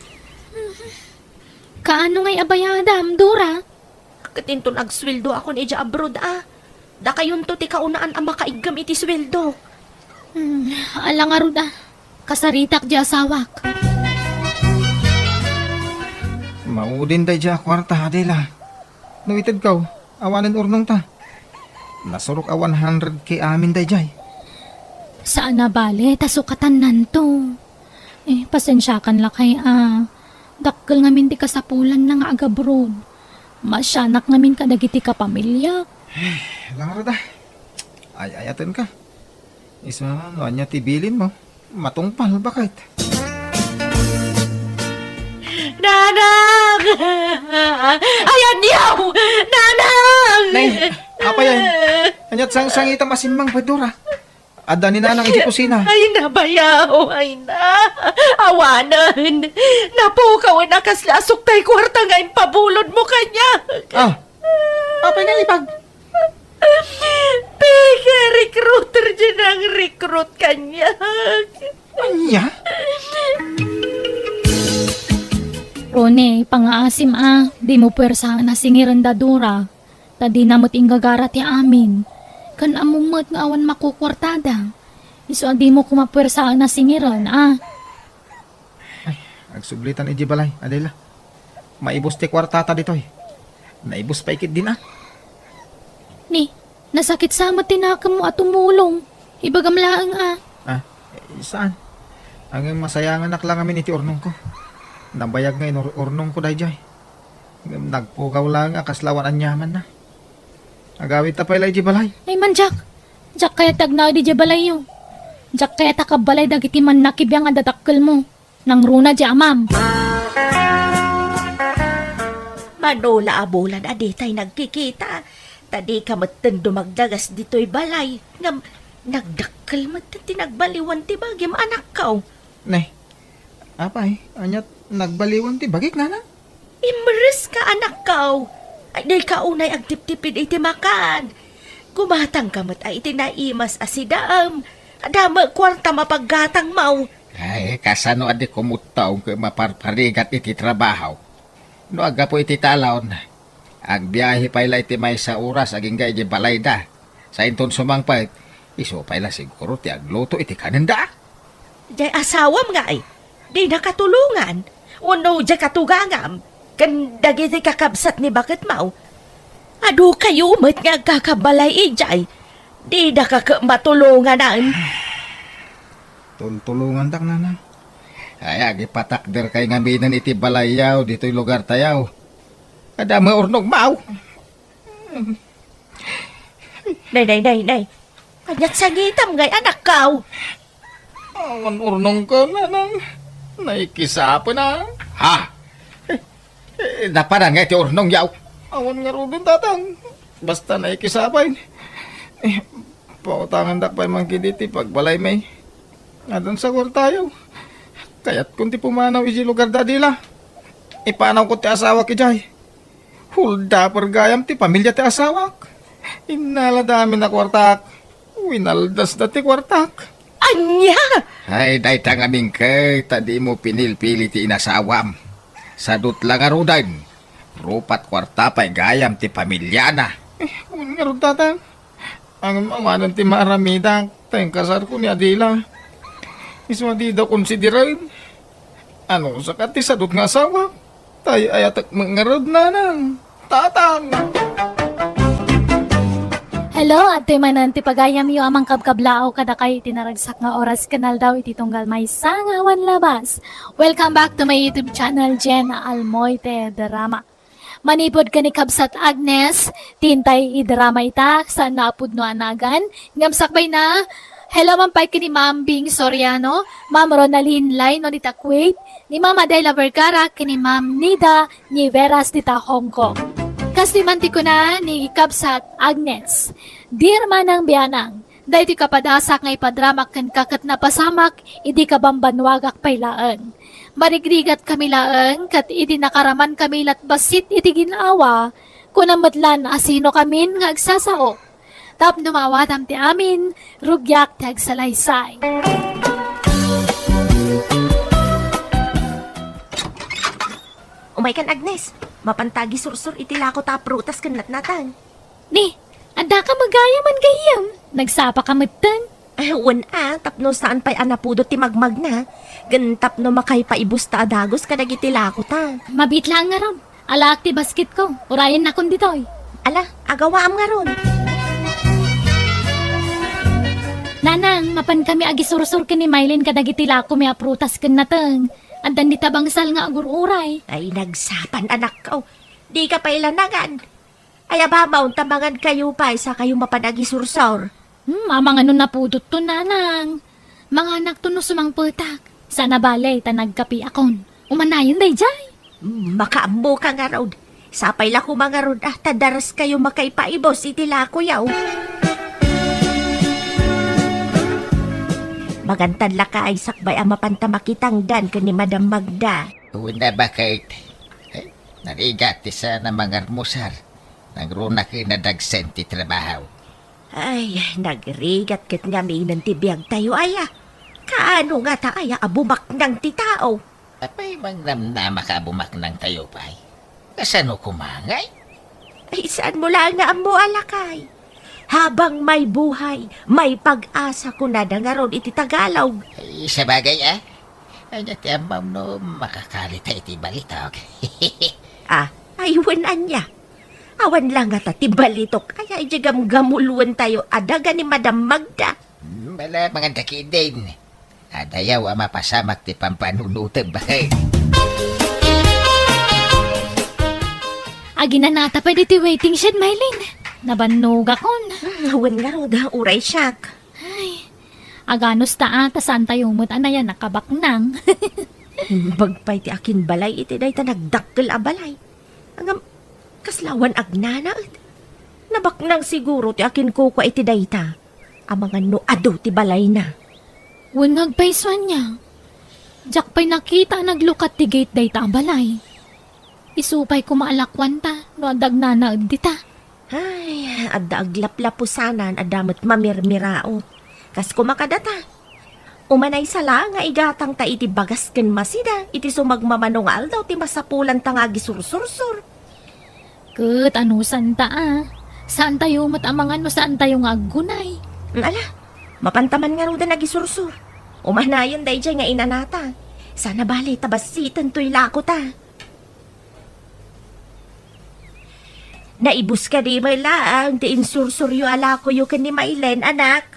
Kaano ngay a bayadam, Dora? Ket inton agsueldoakon idiay abroad a, dakayonto ti kaunaan a makaiggem iti sueldok. Hmm, ala ngarud a. Kasaritak diay asawak. Maudin daydiay a kuarta, Adela. No itedko, awanen urnongta. Nasurok a one hundred K amin daydiay. Saan a bale, ta sukatannanto. Eh, pasensiakan lakay a. Dakkel ngamin ti kasapulanna nga agabroad. Maasianak ngamin kadagiti kapamiliak. Eh, ala ngarud a. Ay-ayatenka. Isu no ania ti bilinmo, matungpal, baket. Nanang! Ay, aniaw! Nanang! Nay, apay, ay. Aniat sangsangitam a simmang, Dora? Adda ni Nanang iti kusina. Ay, nabayaw, ay na. Awanen. Napukawen a kasla asuk tay kuarta nga impabulodmo kaniak. Ah, apay nga ipag? Peke, recruiter diay nang-recruit kaniak. Ania? Ronnie, pangaasim a, dimo puersaen a singiren da Dora. Ta dina met inggagara ti amin. Ken ammom met nga awan makukuartada. Isu a dimo koma puersaen a singiren, a. Ay, agsublitan idiay balay, Adela. Maibus ti kuartata ditoy. Naibus pay ketdin a. Ni, nasakit sa met ti nakemmo a tumulong. Ibagam laeng a. Ah, eh, saan? Ngem masayanganak la ngamin iti urnongko. Nabayag nga inur-urnongko daydiay. Ngem nagpukaw laeng a kasla awan aniamanna. Agawidta pay la idiay balay. Ay man, Jack. Diak kayat ti agnaed idiay balayyo. Diak kayat a kabbalay dagiti mannakibiang a dadakkelmo. Nangruna diay amam. Mano la a bulan a ditay nagkikita. Ta dika metten dumagdagas ditoy balay. Ngem Nagdakkel met ti nagbaliwan ti bagim, anakko. Ne, apay, ania't nagbaliwan ti bagik, nanang? Imres ka, anakko. Ay, dayka unay agtiptipid iti makan. Gumatangka met a iti naimas a sidam. Adda met kuartam a paggatangmo. Ay, kasano a di kumutta ket maparparigat iti trabaho? No aggapu iti talon, agbiahe pay la iti maysa oras agingga iti balayda. Sainton sumangpet, isu pay la siguro ti agluto iti kanenda. Jay asawam ngay, dina katulongan, wenno jay katugangam, ken dagiti kakabsat ni baketmo. Adu kayo met nga agkakabalay idiay, didaka ket matulonganan. Tultulongandak, nanang. Ay, agipatakderkay ngaminen iti balayyo ditoy lugartayo. Adda met urnongmo. Nay, nay, nay, nay. Ania't sangitam ngay, anakko? Awan urnongko, nanang. Naikisapay na. Ha? Eh, eh, napanan nga iti urnongyo? Awan ngaruden, tatang. Basta naikisapay. Eh, pautangandak pay man ketdi ti pagbalaymi. Addan sa kuartayo. Kayatkon ti pumanaw idiay lugarda a dila. Ipanawko ti asawak idiay. Huldaper gayam ti pamilia ti asawak. Innalada amin a kuartak. Winaldasda ti kuartak. Ania? Ay, dayta ngamin ket ta dimo pinilpili ti inasawam. Sadut la ngaruden, rupat kuarta pay gayam ti pamiliana. Eh, wen ngarud, tatang. Ngem awanen ti maaramidak, ta inkasarko ni Adela. Isu a dida konsideren. Anusaka ti sadut nga asawa? Tay-ayatek met ngarud, nanang, tatang. Hello, adtoy manen ti pagayamyo a mangkabkablaaw kadakay iti naragsak nga oras ken aldaw iti tunggal maysa nga awan labas. Welcome back to my YouTube channel, Jen Almoite Drama. Manipud ken ni Kabsat Agnes, ti intay idrama ita, saan a pudno a nagan, ngem sakbayna, hello man pay ken ni Ma'am Bing Soriano, Ma'am Ronaldine Laino dita Kuwait, ni Ma'am Adela Vergara ken ni Ma'am Nida Niveras dita Hong Kong. Kas diay man ti kuna ni Kabsat Agnes, Dear Manang Bianang, daytoy kapadasak nga ipadramak kenka ket napasamak idi kabambannuagak pay laeng. Marigrigat kami laeng ket idi nakaraman kami lat bassit iti gin-awa, kunam met lan a sino kamin nga agsasao. Tapno maawatam ti amin, rugiak ti agsalaysay. Umaykan, Agnes. Mapanta agisursor iti lako ta a prutas ken natnateng. Ni, adda ka met gayam a gayyem. Nagsapa ka metten. Eh, wen a, tapno saan pay a napudot ti magmagna. Ken tapno makaipaibus ta a dagus kadagiti lako ta. Mabiit laeng ngarud. Alaak ti basketko. Urayennakon ditoy. Ala, agawaam ngarud. Nanang, mapan kami agisursor ken ni Mylene kadagiti lakomi a prutas ken nateng. Addan dita bangsal nga agur-uray. Ay, nagsapan, anakko. Dika pay la nangan. Ay, abamon ta mangan kayo pay, sa kayo mapan agisursor. Hmm, amangan no napudotto, nanang. Manganakto no sumangpetak. Saan a bale, ta nagkapiakon. Umanayon daydiay. Hmm, makaammoka ngarud. Sapay la koma ngarud, ah, ta daras kayo makaipaibus iti lakoyo. Mangantan lakay, sakbay a mapanta makitangdan ken ni Madam Magda. Una, bakit? Eh, narigat ti saan a mangarmusar. Nangruna ken nadagsen ti trabaho. Ay, nagrigat ket ngaminen ti biagtayo, aya. Kaano ngata, aya, a bumaknang ti tao? Apay, mangnamnama ka a bumaknang tayo pay? Kasano koma ngay? Ay, saan mo laeng nga ammo, a lakay? Habang may buhay, may pag-asa, kunada ngarud iti Tagalog. Ay, sabagay, ah. Ania ti ammom no makakari ta iti balitok? Ah, ay, wen ania. Awan la ngata ti balitok. Aya, idiay gamgamuluen tayo a daga ni Madam Magda. Hmm, bala, mangan dagidin. Adayaw a mapasamak ti pampanunotem, bakit? Aginanata pay ditoy waiting shed, Mylene. Nabannogakon. Hmm, wen ngarud, uray siak. Ay, aganus ta, ah, ta saan tayo met a nayanak a baknang. Imbag pay ti akinbalay iti dayta nagdakkel a balay. Ngem, kasla awan agnanaed. Nabaknang siguro ti akinkukua iti dayta. Amangan no adu ti balayna. Wen nga agpayso ania? Diak pay nakita a naglukat ti gate dayta a balay. Isu pay koma a lakuanta no adda agnanaed dita. Ay, adda aglaplapusanan, adda met mamirmiraot. Kas koma kadata. Umanay sa la nga igatangta iti bagas ken masida iti sumagmamano nga aldaw ti masapulanta nga agisursursor. Ket anusanta a, saantayo met a mangan no saantayo nga aggunay. Ala, mapanta man ngaruden agisursor. Umanayon daydiay nga inanata. Sana bale ta bassiten toy lakota. Naibus kadi met laeng ti insursuryo a lakoyo ken ni Mailen, anak?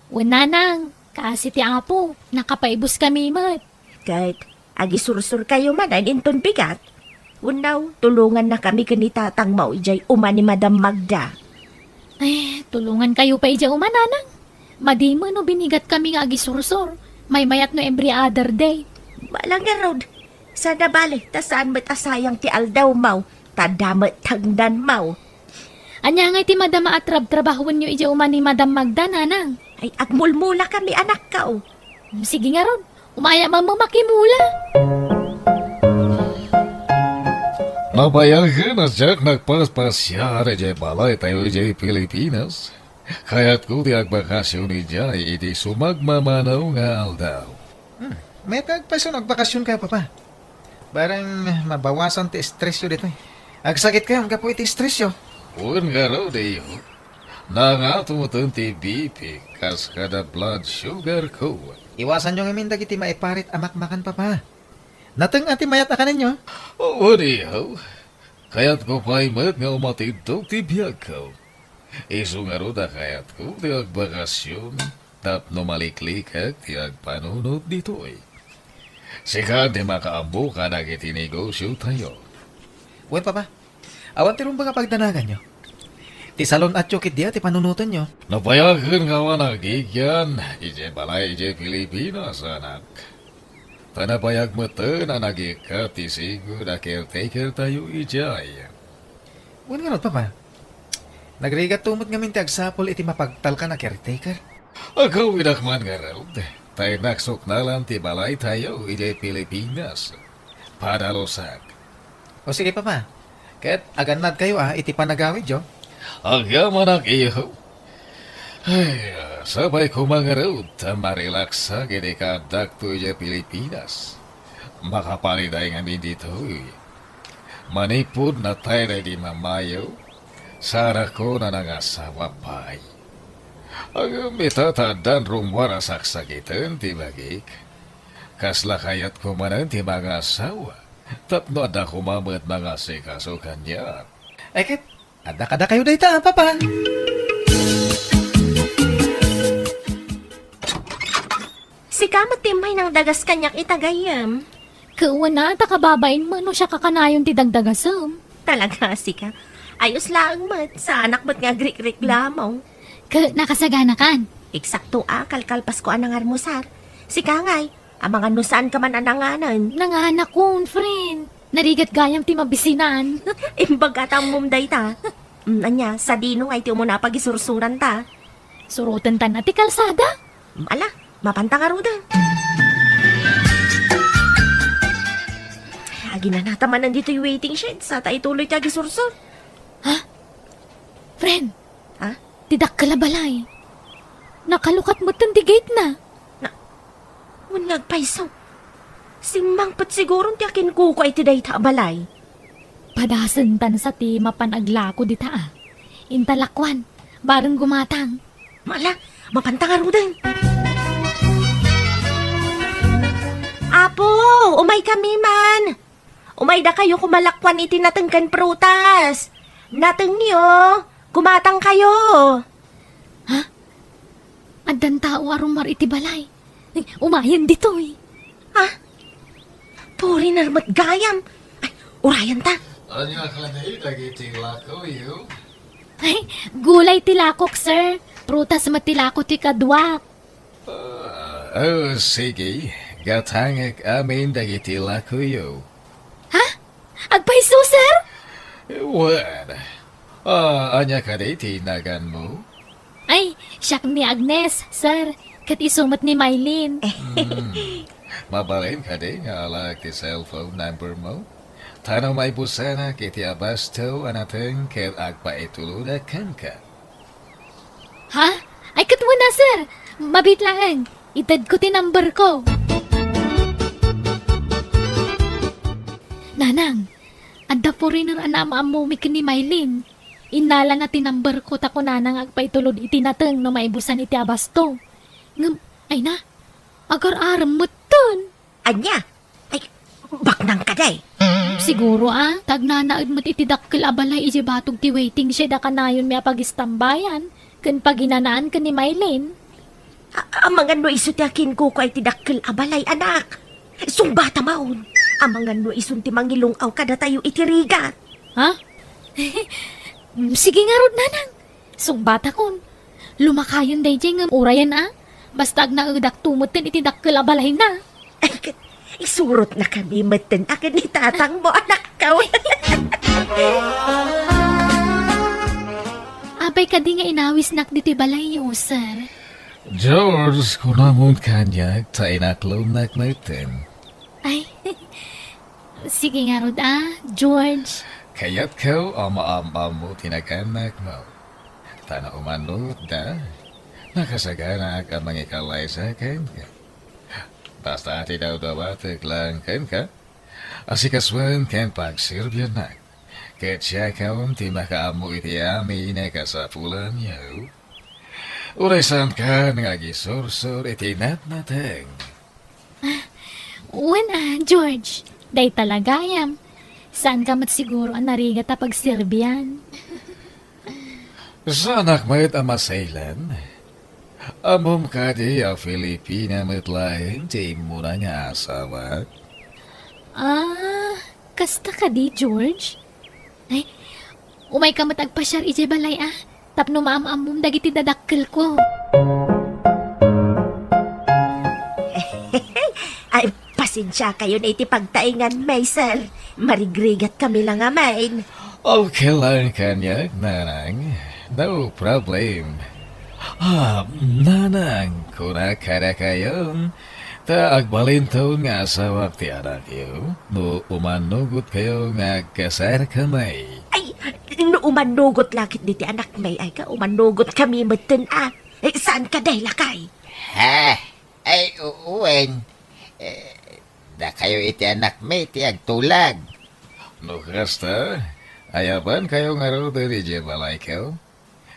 Wen, nanang, kaasi ti Apo, nakapaibuskami met. Ket agisursurkayo manen inton bigat? Wenno, tulongannakami ken ni tatangmo idiay uma ni Madam Magda. Ay, tulongankayo pay idiay uma, nanang. Madi met no binigatkami nga agisursor. Maymayat no every other day. Balang ngarud, sana bale ta saan met a sayang ti aldawmo, ta adda met tagdanmo. Ania ngay ti madama a trabtrabahoenyo idiay uma ni Madam Magda, nanang? Ay, agmulmulakami, anakko. Sige ngarud, umaya man makimula. Napayagen a diak nagpaspasiar idiay balaytayo idiay Pilipinas. Kayatko ti agbakasyon idiay iti sumagmamano nga aldaw. Hmm, mayat nga agpayso no agbakasyonkayo, Papa. Bareng mabawasan ti estresyo ditoy. Agsakitkayo gapu iti estresyo. Wen ngarud, iho. Nangato metten ti B P kas kada blood sugar ko. Iwasanyo ngamin dagiti maiparit a makmakan, Papa. Nateng a ti mayat a kanenyo? Wen, iho. Kayatko pay met nga umatiddog ti biagko. Isu ngarud a kayatko ti agbakasyon tapno maliklikek ti agpanunot ditoy. Sika ti makaammo kadagiti negosiotayo. Wen, Papa, awan ti rumbeng a pagdanaganyo. Ti salon-atyo ketdi a ti panunotenyo. Napayagen nga awan agigian idiay balay idiay Pilipinas, anak. Ta nabayag metten a nagikkat ti sigud a caretakertayo idiay. Wen ngarud, Papa. Nagrigatto met ngamin ti agsapul iti mapagtalkan a caretaker. Agawidak man ngarud, ta innak suknalan ti balaytayo idiay Pilipinas. Padalusak. O sige, Papa. Ket agannadkayo a iti panagawidyo? Agyamanak, iho. Ay, sapay koma ngarud ta marilaksak idi kaaddakto idiay Pilipinas. Makapaliday ngamin ditoy. Manipud natay daydi mamayo, saanakon a nangasawa pay. Ngem ita ta addan rummuar a saksakiten ti bagik. Kasla kayatko manen ti mangasawa. Tapno adda koma met mangasikaso kaniak. Ay ket, adda kadakayo dayta, Papa. Sika met ti immay nangdagas kaniak ita, gayyem. Ket wen a, ta kababain met no siak a kanayon ti dagdagasem. Talaga, sika. Ayos laeng met, saanak met nga agrikreklamo. Ket nakasaganakan. Eksakto a, kalkalpasko a nangarmusar. Sika ngay, amangan no saanka man a nanganen. Nanganakon, friend. Narigat gayam ti mabisinan. Imbag a ta ammom dayta. Mm, ania, sadino ngay ti umuna a pagisursuranta? Surotenta ti kalsada. Mm, ala, mapanta ngaruden. Aginanata manen ditoy waiting shed, sa ta ituloy ti agisursor. Ha? Friend, Ha? Ti dakkel a balay. Nakalukat metten ti gate na. Na, wen nga agpayso. Simmangpet siguron ti akinkukua iti dayta a balay. Padasentan sa ti mapan aglako dita a. Inta lakuan, bareng gumatang. Mala, mapanta ngaruden. Apo, umaykami man. Umaydakayo koma lakuan iti nateng ken prutas. Natengyo, gumatangkayo. Ha? Addan tao a rummuar iti balay. Ay, umayen ditoy. Ha? Puriner met gayam. Ay, urayenta. Ania kadi dagiti lakoyo? Ay, gulay ti lakok, sir. Prutas met ti lako ti kaduak. Ah, oh, sige. Gatangek amin dagiti lakoyo. Ha? Agpayso, sir? Wen. Ah, ania kadi ti naganmo? Ay, siak ni Agnes, sir. Ket isu met ni Mylene. Hmm. Mabalin kadi nga alaek ti cellphone number mo? Ta no maibusanak iti abasto a nateng ket agpaitulodak kenka. Ha? Ay, ket wen a, sir. Mabiit laeng. Itedko ti number ko. Nanang, adda foreigner a naam-ammomi ken ni Mylene. Innalana ti number ko ta kunana nga agpaitulod iti nateng no maibusan iti abasto. Ngem, ay na, agar-arem metten. Ania? Ay, baknang kadi? Siguro, a, ta agnanaed met iti dakkel a balay idiay batog ti waiting shed a kanayonmi a pagistambayan ken paginanaan ken ni Mylene. A-, amangan no isu ti akinkukuay ti dakkel a balay, anak. Sungbatam, amangan no isun ti mangilung-aw kadatayo iti rigat. Ha? Sige ngarud, nanang. Sungbatakon. Lumakayon daydiay ngem urayen a. Basta agnaedakto metten iti dakkel a balayna. Ay, ket isurotnakami metten a ken ni tatangmo, anakko. Apay kadi nga inawisnak ditoy balayyo, sir? George, kunamon kaniak ta inaklomnak metten. Ay, sige ngarud a, George. Kayatko a maam-ammo ti naganakmo. Ta no umannutda, nakasaganaak a mangikallaysa kenka. Basta ti dawdawatek laeng kenka, asikasuen ken pagserbiannak. Ket siakon ti makaammo iti amin a kasapulanyo. Uray saankan nga agisursor iti natnateng. Wen a, George, dayta la gayam. Saanka met siguro a narigat a pagserbian. Saanak met a masaylen. Ammom kadi a Filipina met laeng ti immuna nga asawak? Ah, kasta kadi, George? Ay, umayka met agpasiar idiay balay a, tapno maam-ammom dagiti dadakkelko. Ay, pasensiakayon iti pagtaingan, Maisel. Marigrigat kami la ngamin. Okay lang kaniak, nanang. No problem. Ah, nanang, kunak kadakayon, ta agbalinton nga asawak ti anakyo, no umannugotkayo nga agkasarkami. Ay, no umannugot la ketdi ti anakmi, ay ka, umannugot kami metten a. Eh, saan ka, day, lakay? Ha? Ay, u-, wen. Eh, dakayo iti anakmi ti agtulag. No kasta, ayabankayo ngaruden idiay balayko?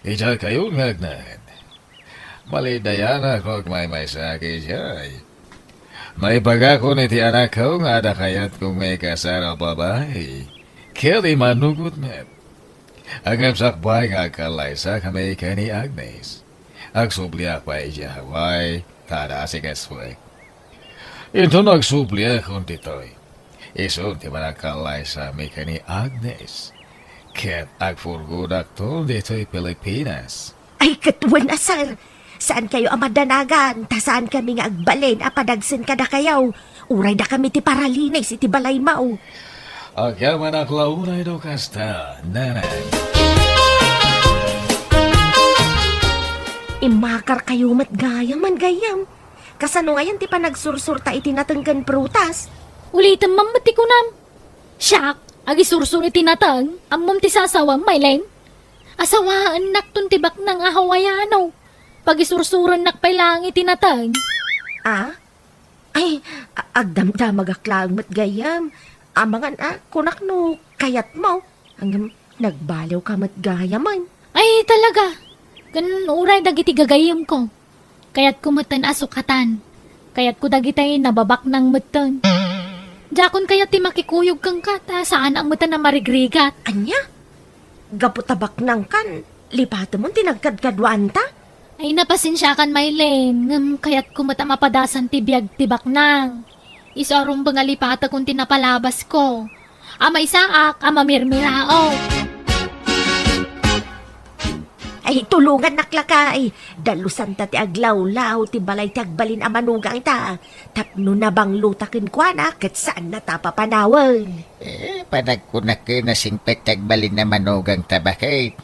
Idiaykayo nga agnaed. Malidayanak no agmaymaysaak idiay. Naibagakon iti anakko nga adda kayatko nga ikasar a babai. Ket imanugot met. Ngem sakbay nga agkallaysakami ken ni Agnes, agsubliak pay idiay Hawaii, ta adda asikasuek. Inton agsubliakon ditoy, isun ti managkallaysami ken ni Agnes, ket agpurgodakton ditoy Pilipinas. Ay, ket wen a, sir, saankayo a madanagan, ta saankami nga agbalin a padagsen kadakayo. Uray dakami ti paralinis iti balaymo. Agyamanak la unay no kasta, nanang. Immakarkayo met gayam, man gayyem. Kasano ngayen ti panagsursurta iti nateng ken prutas? Ulitem man met ti kunam. Siak, agisursor iti nateng, ammom ti sasawam, Mylene? Asawaennakton ti baknang a Hawaiano. Pagisursurennak pay laeng iti nateng. Ah? Ay, a-, agdamdamagak laeng met gayyem. Amangan a, kunak no kayatmo. Ngem nagbaliwka met gayamen. Ay, talaga. Ken uray dagiti gagayyemko. Kayatko metten a sukatan. Kayatko dagiti nababaknang metten. Diakon kayat ti makikuyog kenka ta saanak metten a marigrigat. Ania? Gapu ta baknangkan, lipatemon ti nagkadkaduanta? Ay, napasensiakan, Mylene, ngem kayatko met a mapadasan ti biag ti baknang. Isu a rumbeng a lipatekon ti napalabasko. A maysaak a mamirmiraok. Ay, tulongannak lakay. Dalusanta ti aglawlaw ti balay ti agbalin a manugangta. Tapno nabanglota kenkuana ket saannata a papanawen. Eh, panagkunak ken a singpet ti agbalin a manugangta, baket.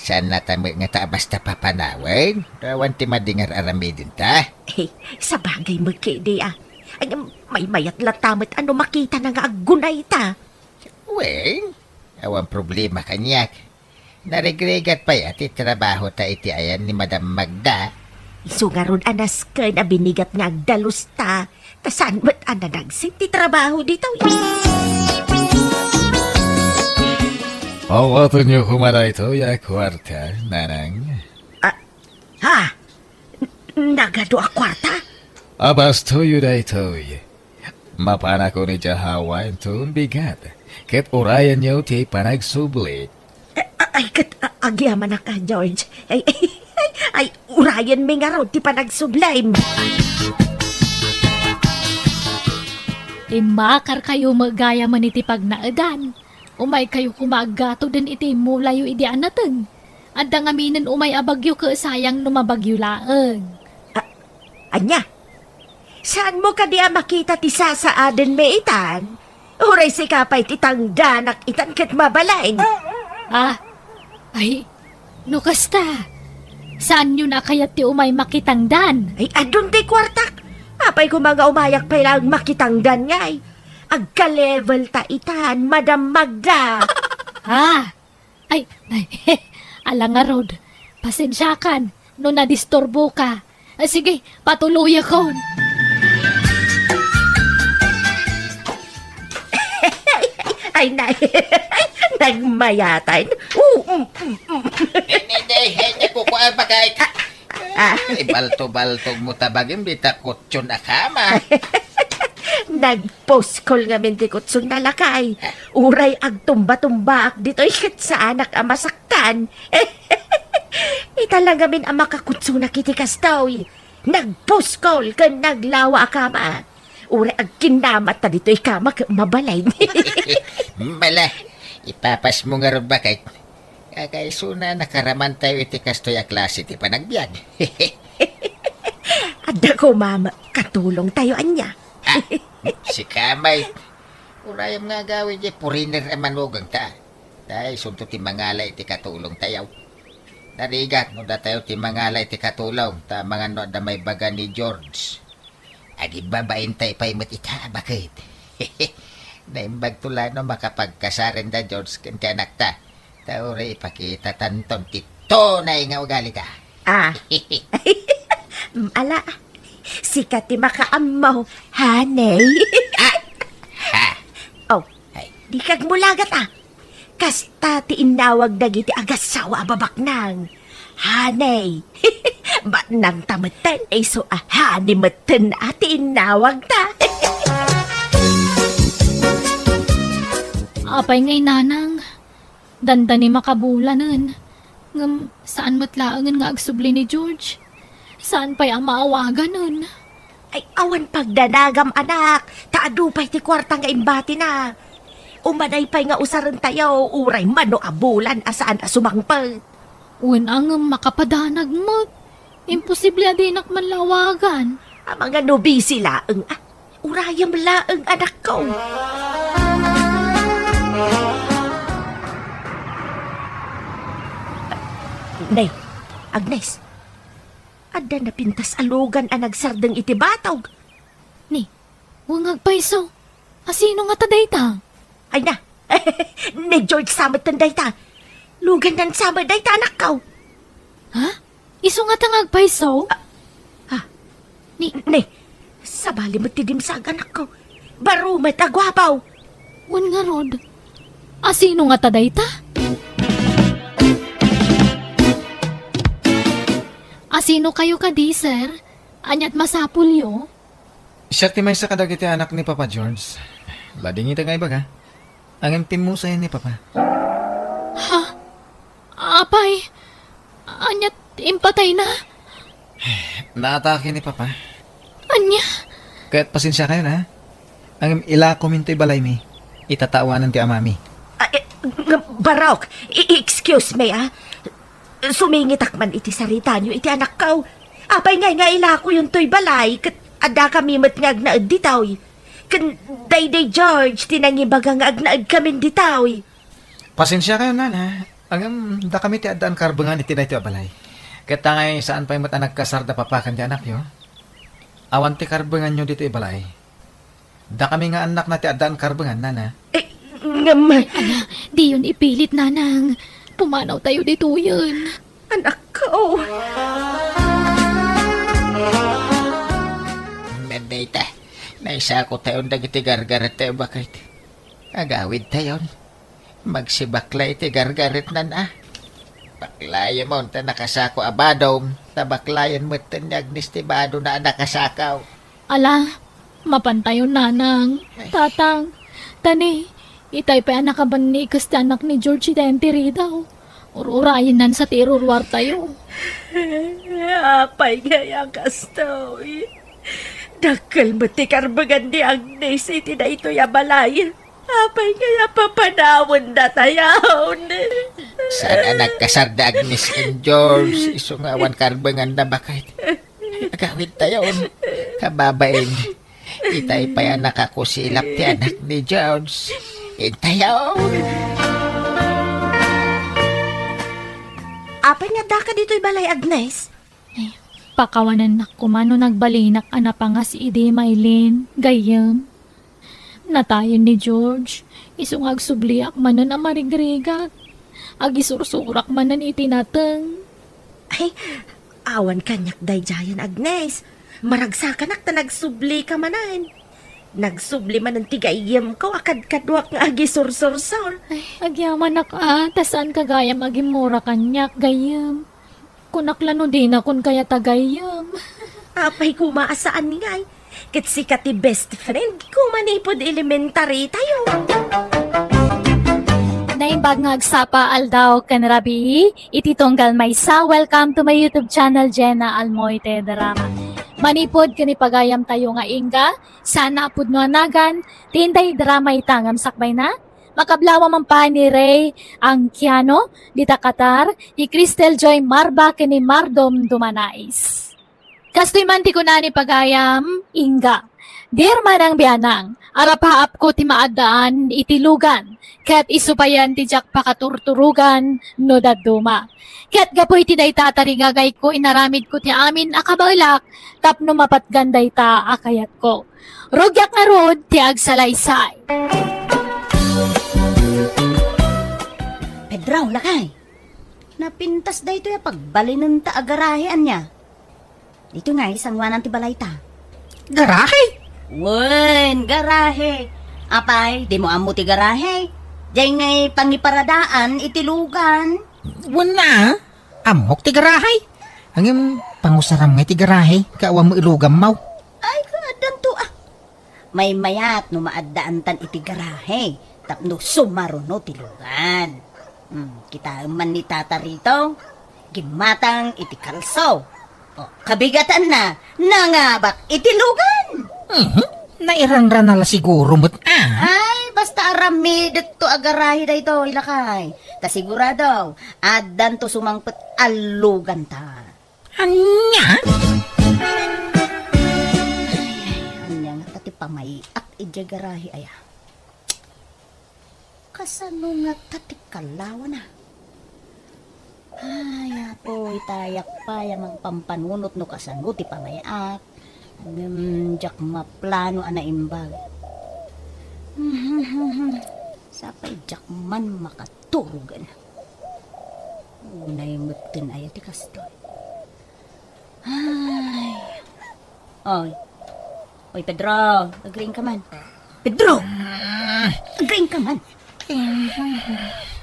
Saan nata met nga ta basta papanawen? Awan ti madi nga ar-aramidenta. Eh, sabagay met ketdi, a. Ay, maymayat latta met a no makitana nga aggunayta. Wen, awan problema kaniak. Narigrigat pay a ti trabahota iti ayan ni Madam Magda. Isu ngarud a nasken a binigat nga agdalusta, ta saan met a nadagsit ti trabaho ditoy. Awatenyo koma daytoy a kuarta, Nanang. Ah, ha? N-, nagadu a kuarta? Abastoyo daytoy. Mapanakon idiay Hawaii inton bigat, ket urayenyo ti panagsubli. A-, a-, ay, ket, a-, agyamanak, a, George. Ay, ay, ay, urayenmi ngarud ti panagsublim. Immakarkayo met gayam iti pagnaedan. Umaykayo koma aggatoden iti immulayo idi a nateng. Adda ngaminen umay a bagyo ket sayang no mabagyo laeng. A-, ania? Saanmo kadi a makita ti sasaadenmi itan? Uray sika pay ti tangdanak itan ket mabalin. Ah, ay, no kasta, saanyon a kayat ti umay makitangdan? Ay, adun ti kuartak. Apay koma nga umayak pay laeng makitangdan ngay? Agka-level ta itan, Madam Magda. Ah, ay, ay, ala ngarud. Pasensiakan no nadisturboka. Ah, sige, patuloyakon. Ay, na, nagmayatan. Oo, mm, mm, mm. Hindi, hindi, hindi ko kuha bagay. Ah. Ay, balto-baltog mo tabagim, di ta kutson a kama. Nagpuskol ngamin ti kutson na lakay. Uray agtumba-tumbaak ditoy ket saanak a masaktan. Ita la ngamin a makakutsonak iti kastoy. Nagpuskol ken naglawa a kama. Uray agkinnamat ta ditoy kama ket mabalin. Mala, ipapasmo ngarud baket. Kakaisuna, nakaramantayo iti kastoy a klase ti panagbiag. Adda koma met katulongtayo ania? Ah, sika met. Urayem nga agawid diay foreigner a manugangta. Ta isunto ti mangala iti katulongtayo. Narigat no datayo ti mangala iti katulong, ta amangan no adda maibaga ni George. Agibbabaintay pay met ita, baket. Naimbagto la no makapagkasarenda, George, ken ti anakta. Ta uray ipakitatanton ti tunay nga ugalita. Ah. Ala, sika ti makaammo, honey. Ah! Ha! Oh, ay, dika agmulagat, ah. Kasta ti innawag dagiti agassawa a babaknang. Honey. Baknangta metten, isu a honey metten a ti innawagta. Apay ngay, Nanang, dandani makabulanen. Ngem saan met laengen nga agsubli ni George. Saan pay a maawaganen. Ay, awan pagdanagam, anak, ta adu pay ti kuarta nga imbatina. Umanay pay nga usarentayo, uray mano a bulan a saan a sumangpet. Wen a ngem makapadanag met. Imposible a dinak man lawagan. Amangan no busy laeng, ah. Urayem laeng, anakko. Nay, Agnes, adda napintas a lugan a nagsardeng iti batog. Ni, wen nga agpayso. Asino ngata dayta? Ay na, ni George sa metten dayta. Lugannan sa met dayta, anakko. Ha? Isu ngata nga agpayso? Ah, ha? Ni, ni, sabali met ti dimsag, anakko. Baro met a guapo. Wen ngarud, asino ngata dayta? Asino kayo kadi, sir? Aniat masapulyo? Siak ti maysa kadagiti anak ni Papa George. Ladingita nga ibaga. Ngem timmusayen ni Papa. Ha? Apay, aniat impatayna? Naatake ni Papa. Ania? Ket pasensiakayon, ha? Ngem ilakomin toy balaymi. Itatawanan ti amami. Ah, eh, Barok, i-, excuse me, ah. Sumingitak man iti saritayo iti anakko. Apay ngay nga ilakoyon toy balay ket adda kami met nga agnaed ditoy. Ken daydi George ti nangibaga nga agnaed kamin ditoy. Pasensiakayon, Nana. Ngem, dakami ti addaan karbengan iti daytoy a balay. Ket ta ngay saan pay met a nagkasar da papa ken di anakyo? Awan ti karbenganyo ditoy balay. Dakami nga annakna ti addaan karbengan, nana. Eh, ngem Ala, diyon ipilit, nanang. Pumanawtayo ditoyen. Anakko. Ngem dayta, naisakotayon dagiti gargaret tayo, baket. Agawidtayon. Magsibakla iti gargaretnan a. Baklayen mo ta nakasako a badom, ta baklayen metten ni Agnes ti badona a nakasako. Ala, mapantayon, nanang, Ay. tatang. Tani, itay pay a nakabannikes ti anak ni George iti entiridaw. Ur-urayennan sa ti iruruartayo. Apay ngay a kastoy? Dakkel met ti karbengan ni Agnes iti daytoy a balay. Apay ngay a papanawendatayon? Saan a nagkasar da Agnes ken George, isu nga awan karbenganna, baket. Agawidtayon. Kababain, itay pay a nakakusilap ti anak ni George. Intayon. Apay nga addaka ditoy balay, Agnes? Eh, pakawanennak koma no nagbalinak a napangas idi, Maylin, gayyem. Natayen ni George, isu nga agsubliak manen a marigrigak. Agisursurak manen iti nateng. Ay, awan kaniak daydiayen, Agnes. Maragsakanak ta nagsublika manen. Nagsubli manen ti gayyemko a kadkaduak nga agisursursor. Ay, agyamanak a, ta saanka gayam agimmura kaniak, gayyem. Kunak la no dina kun kayat a gayyem. Apay koma a saan ngay? Ket sika ti best friend ko manipud elementary tayo. Naimbag nga agsapa aldaw ken rabii, iti tunggal maysa, welcome to my YouTube channel, Jenna Almoite Drama. Manipud ken ipagayam tayo nga ingga, saan a pudno a nagan, ti Inday Drama ita ngem sakbayna, makablawa man pay ni Ray Angkiano, dita Qatar, ni Cristel Joy Marba ken ni Mardom Dumanais. Kastoy man ti kuna ni pagayam, ingga. Dear Manang Bianang, arapaapko ti maaddaan iti lugan, ket isu payen ti diak pakaturturogan no dadduma. Ket gapu iti dayta a tarigagayko, inaramidko ti amin a kabaelak tapno mapatgan dayta a kayatko. Rugiak ngarud ti agsalaysay. Pedro, lakay. Napintas daytoy a pagbalinenta a garahe, ania? Ditoy ngay sanguanan ti balayta. Garahe? Wen, garahe. Apay, dimo ammo ti garahe? Diay ngay pangiparadaan iti lugan. Wen a, ammok ti garahe. Ngem, pangusaram ngay ti garahe, ket awan met lugan, maw. Ay, kaaddanto a. Maymayat no maaddaantan iti garahe tapno sumaruno ti lugan. Hmm, kitaem man ni Tata Rito, gimmatang iti kalso. O, kabigatanna, nangabak iti lugan. Mhm. Nairanrana la siguro met a. Ay, basta aramidekto a garahe daytoy, lakay. Ta sigurado, addanto sumangpet a luganta. Ania? Ay, ania ngata ti pamay-ak idiay garahe aya? Kasano ngata ti kalawana? Ay, Apo, itayak pay a mangpampanunot no kasano ti pamay-ak. Ngem diak maplano a naimbag. Sapay diak man makaturogen. Unay metten aya ti kastoy. Ay. Oy. Oy, Pedro, agriingka man. Pedro! Agriingka man.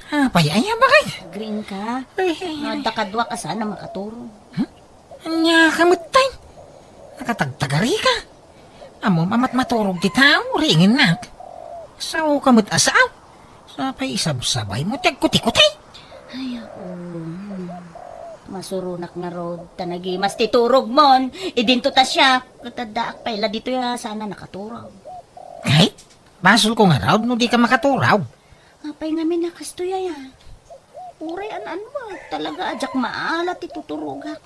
Apay aya, baket? Agriingka. Ay, ay, ay. No adda kaduak a saan a makaturog. Hmm? Ania ka met tay? Nakatagtagarika. Ammom a matmaturog ti tao, riingennak. Sao ka met a sao. Sapay isabsabaymo ti agkutikuti. Ay, Apo. Masuronak ngarud, ta nagimas ti turogmon. Idinto ta siak, ket addaak pay la ditoy a saan a nakaturog. Ay, basolko ngarud no dika makaturog. Apay ngamin a kastoy aya? Uray an-anmo, talaga a diak maala ti tuturogak.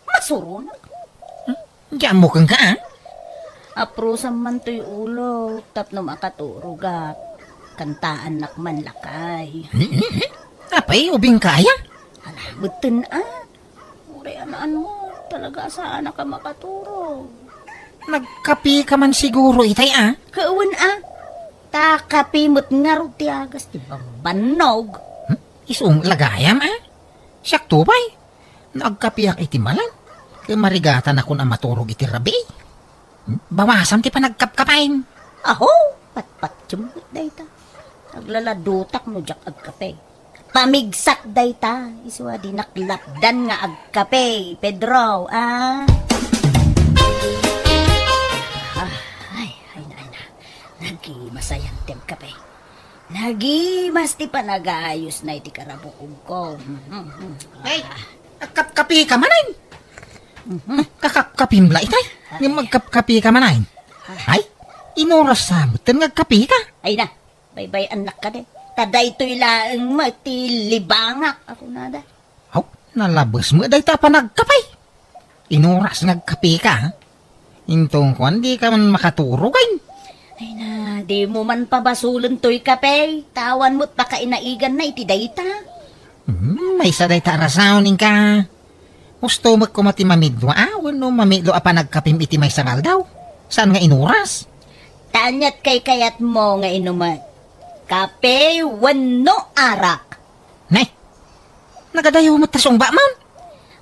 Masuronak. Hmm? Diammo kenka, a? Aprusam man toy ulok tapno makaturogak. Kantaannak man lakay. Hmm? Apay, ubingka aya? Ala, metten a. Uray anaan mo, talaga saanak a makaturog. Nagkapika man siguro itay a? Kawen a. Ta kape met ngarud ti agas ti bambannog. Hmm? Isu nga lagayam a? Siakto pay. No agkapiak iti malam, ket marigatanakon a maturog iti rabii. Bawasam ti panagkapkapem. Aho, patpatiem met dayta. Aglaladutak no diak agkape. Pamigsak dayta, isu a dinak lapdan nga agkape, Pedro, a? Ah, ay, ay na, ay na. Nagimas ayan ti agkape. Nagimas ti panagayos na iti karabukogko. Ay, agkapkapika manen. Kakapkapim la itay. Ngem agkapkapika manen. Ay, inuras sa metten nga agkapika. Ay na, baybay-annak kadi. Ta daytoy laeng met ti libangak a kunada. Aw, nalabes met dayta a panagkape. Inuras nga agkapika, a? Intong kuan, dika man makaturog, ay. Ay na, dimo man pabasolen toy kape. Awan met pakainaiganna iti dayta. Hmm, maysa dayta a rason, inka. Husto met koma ti mamidua, a? Wenno mamidua a panagkapem iti maysa nga aldaw. Saan nga inuras? Ta aniat kaykayatmo nga inumek? Kape wenno arak? Nay, nagadayo met ta sungbamon.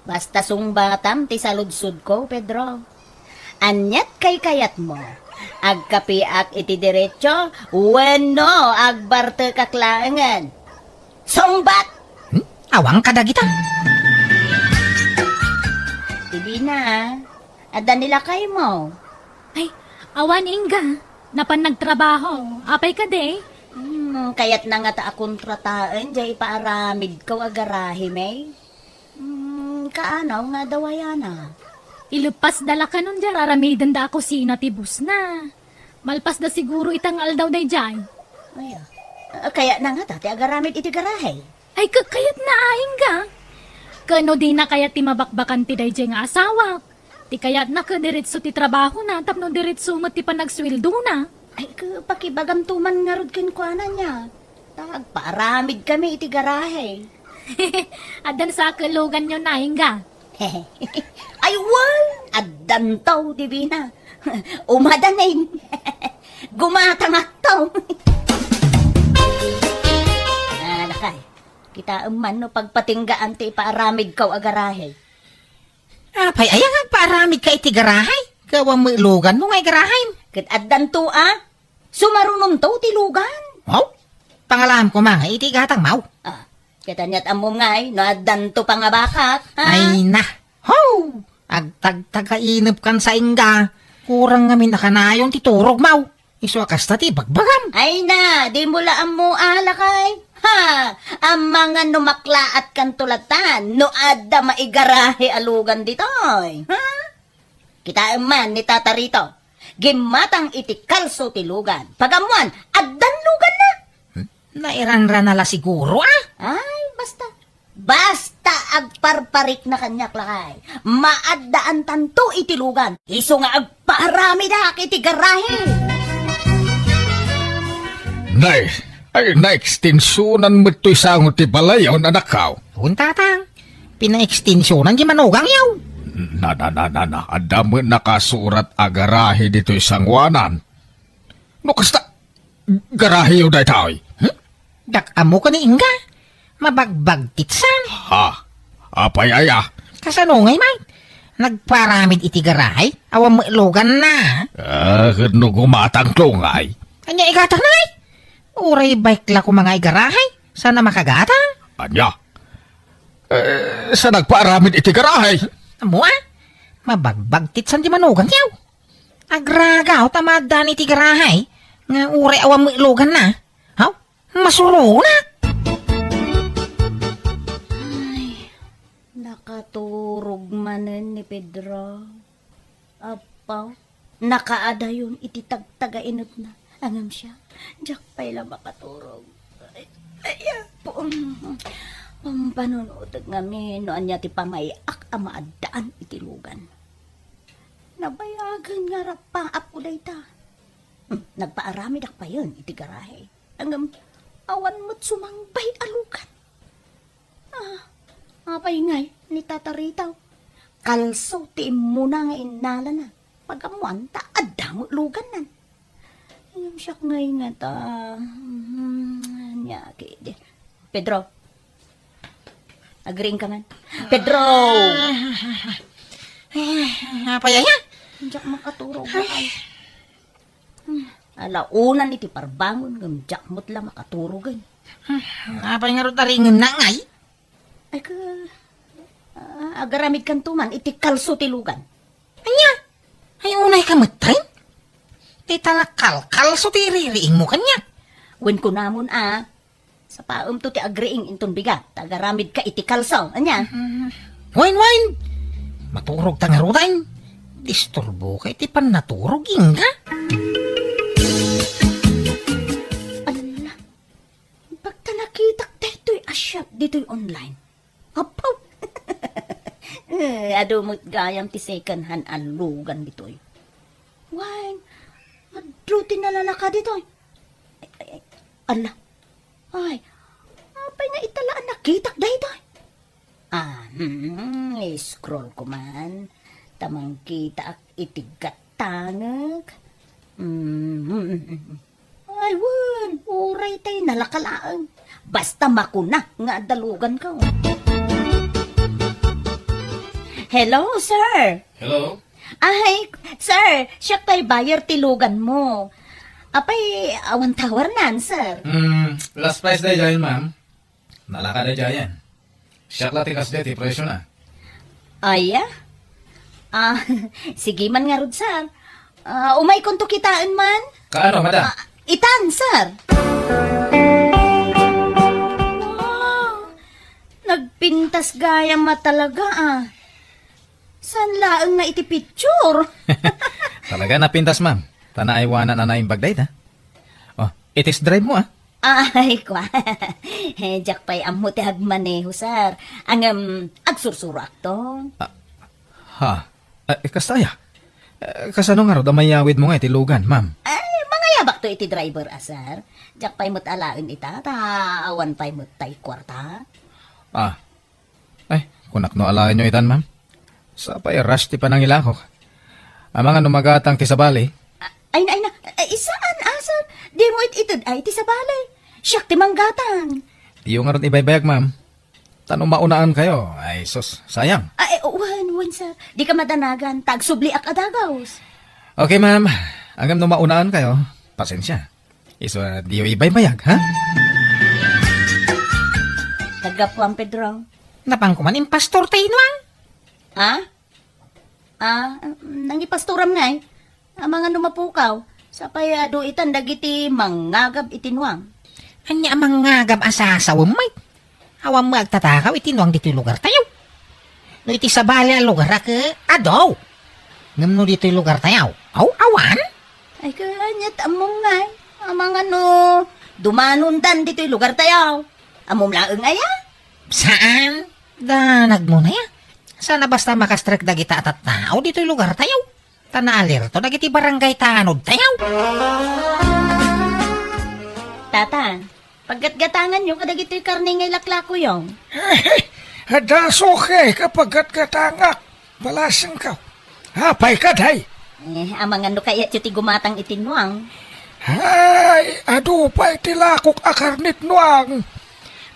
Basta sungbatam ti saludsodko, Pedro. Aniat kaykayatmo? Agkapeak iti derecho wenno agbartekak laengen? Sungbat! Hmm? Awan kadagita. Ibina, adda ni lakaymo? Ay, awan, Inga. Napan nagtrabaho. Apay kadi? Hmm, kayatna ngata a kontrataen diay ipaaramidko a garahe, May. Hmm, kaano nga adda wayana? Ileppasda la kanon diay ar-aramidenda a kusina ti bossna. Malpasda siguro ita nga aldaw daydiay. Ay, ah. Ah, kayatna ngata ti agaramid iti garahe? Ay, ka-, kayatna a, Inga. Ken no dina kayat ti mabakbakan ti daydiay nga asawak. Ti kayatna ket diretso ti trabahona tapno diretso met ti panagsueldona. Ay, ka-, pakibagamto man ngarud kenkuana nia. Ta agpaaramidkami iti garahe. Addan sa a kelluganyo, Inga? Ay, wen, addanto, Divina. Umadanin. Gumatangakto. Ah, lakay. Kitaem man no pagpatinggaan ti ipaaramidko a garahe. Apay aya nga agpaaramidka iti garahe? Gapu met luganmo nga garahem. Ket addanto a, sumarunonto ti lugan. Aw, pangalaam koma nga iti gatangmo. Ah, ket aniat ammom ngay no addanto pangabakak, ha? Ay na. Ho! Agtagtagainepkan sa Inga. Kurang ngamin a kanayon ti turogmo. Isu a kasta ti ibagbagam. Ay na, dimo la ammo a, lakay. Ha! Amangan no maklaatkanto latta no adda maigarahe a lugan ditoy. Ha? Kitaem man ni Tata Rito. Gimmatang iti kalso ti lugan. Pag-ammoan, addan luganna. Hmm? Nairanrana la siguro, a? Ay, basta. Basta agparparikna kaniak, lakay, maaddaantanto iti lugan. Isu nga agpaaramidak iti garahe. Nay, ay, naekstensionan met toy sango ti balayo, anakko. Wen, tatang. Pinaekstensionan ti manugangyo. Na, na, na, na, na. Adda met nakasurat a garahe ditoy sangoanan. No kasta, garaheyo daytoy. Hmm? Diak ammo ken ni Inga. Mabagbagtitsan. Ha? Apay aya? Kasano ngay man? Nagparamid iti garahe? Awan met luganna. Ah, ket no gumatangto ngay? Ania igatangna ngay? Uray bike la koma nga igarahe. Saan a makagatang? Ania? Eh, sa nagparamid iti garahe? Ammo a? Mabagbagtitsan ti manugangyo. Agragaw ta maaddaan iti garahe nga uray awan met luganna. Haw? Masuronak! Ay, nakaturog manen ni Pedro. Apo, nakaadayon iti tagtagainepna. Ngem siak, diak pay la makaturog. Ay, ay, Apo. Pampanunotek ngamin no ania ti pamay-ak a maaddaan iti lugan. Nabayagen nga rappaapko dayta. Hmm, nagpaaramidak payen iti garahe. Ngem awan met sumangbay a lugan. Ah, apay ngay ni Tata Ritaw? Kalso ti immuna nga innalana. Pag-ammoan ta adda met lugannan. Ngem siak ngay ngata, hmm, ania kadi. Pedro, agriingka man. Pedro! Ah, apay aya? Diak makaturog, ay. Hmm, alaonan iti parbangon, ngem diak met la makaturogen. Hmm, apay ngarud a ringenna ngay? Ay, ka, ah, agaramidkanto man iti kalso ti lugan. Ania? Ay, unayka metten? Ti talakalkalso ti iririingmo kaniak. Wen kunamon a, sapaemto ti agriing inton bigat, ta agaramidka iti kalso. Ania? Wen, wen! Maturogta ngaruden. Disturboka iti pannaturog, inka? Ala, basta nakitak daytoy a shop ditoy online. Apaw! Eh, adu met gayam ti second hand a lugan ditoy. Wen, adu ti nalalaka ditoy. Ay, ay, ay, ala. Ay, apay nga ita la a nakitak daytoy? Ah, hmm, scroll ko man. Ta mangkitaak iti gatangek. Hmm, hmm, hmm, hmm. Ay, wen, uray tay nalaka laeng. Basta makuna nga adda luganko. Hello, sir. Hello? Ay, sir, siak tay buyer ti luganmo. Apay, awan tawarnan, sir? Hmm, last price daydiayen, ma'am. Nalaka daydiayen. Siak la ti kasdi ti presyo na. Aya? Ah, sige man ngarud, sir. Ah, umaykonto kitaen man? Kaano, madam? Ah, itan, sir. Wow! Nagpintas gayam a talaga, ah. Saan laeng nga iti picture? Talaga napintas, ma'am. Ta naaywanan a naimbag dayta. Oh, i-test drive mo, ah. Ay, kwa. Eh, diak pay ammo ti agmaneho, sir. Ngem, agsursuroakto. Ah, ha? Eh, kasta aya? Eh, kasano ngarud a mayawid mo nga iti lugan, ma'am? Ay, mangayabakto iti driver a, sir. Diak pay met alaen ita, ta awan pay met tay kuarta. Ah, Ay, kunak no alaenyo itan, ma'am. Sapay rush ti panangilakok. Amangan no magatang ti sabali. A-, ay na, ay na. Ay, saan, ah, sir? Dimo it-ited ay ti sabali. Siak ti manggatang. Diyo ngarud ibaybayag, ma'am. Ta no maunaankayo, ay sus, sayang. Ay, wen, wen, sir. Dika madanagan, ta agsubliak a dagaws. Okay, ma'am. Ngem no maunaankayo, pasensia. Isu a diyo ibaybayag, ha? Naggapuam, Pedro. Napanko man impastor ti inuang. Ha? Ah, nangipastoram ngay? Amangan no mapukaw. Sapay adu itan dagiti mangngagab iti nuang. Ania a mangngagab a sasawem met? Awan met agtatakaw iti nuang ditoy lugartayo. No iti sabali a lugar a ke, adu. Ngem no ditoy lugartayo, aw, awan? Ay, kaniat ammom ngay. Amangan no dumanondan ditoy lugartayo. Ammom laeng aya? Saan? Danagmo na ya. Saan a basta makastrek dagita a tattao ditoy lugartayo? Ta naalerto dagiti barangay tanodtayo. Tata, paggatgatanganyo kadagitoy karne nga ilaklakoyo. Adda suke ka paggatgatangak. Balasengko. Apay kadi? Eh, amangan no kayatyo ti gumatang iti nuang. Ay, adu pay ti lakok a karnet nuang.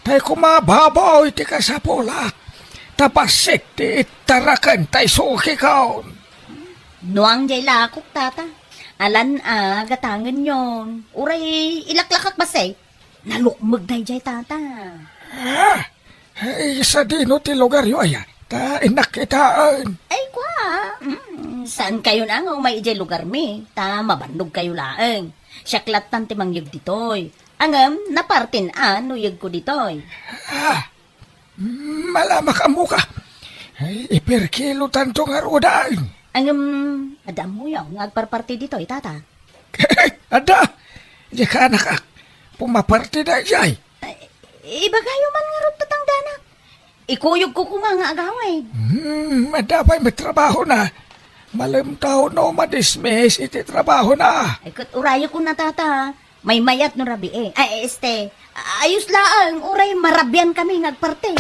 Tay kumababaw iti kasapulak. Ta bassit ti ittaraken tay sukikon. Nuang jay lakok, tata. Alan a gatangenyon. Uray ilaklakak bassit. Nalukmeg daydiay, tata. Ah, ay, sadino ti lugaryo aya? Ta innak kitaen. Ay, kwa. Mm, saan kayo na nga umay idiay lugar mi? Ta mabannog kayo laeng. Siak lattan ti mangyeg ditoy. Ngem, napartin a no yegko ditoy. Ah, Malamak ammoka. Ay, iperkilo tanto nga rudan. Ngem, adda ammoyo nga agparparti ditoy, tata? Adda. Di ka, anak, pumaparti daydiay. Ay, ibagayo man ngarud tatangdanak. Ikuyogko koma nga agawid. Hmm, adda pay met trabahona. Malem ta no madismiss iti trabahona. Ay, ket urayekon a, tata. Maymayat no rabii. Ay, este, ayos laeng, uray marabian kami nga agparte.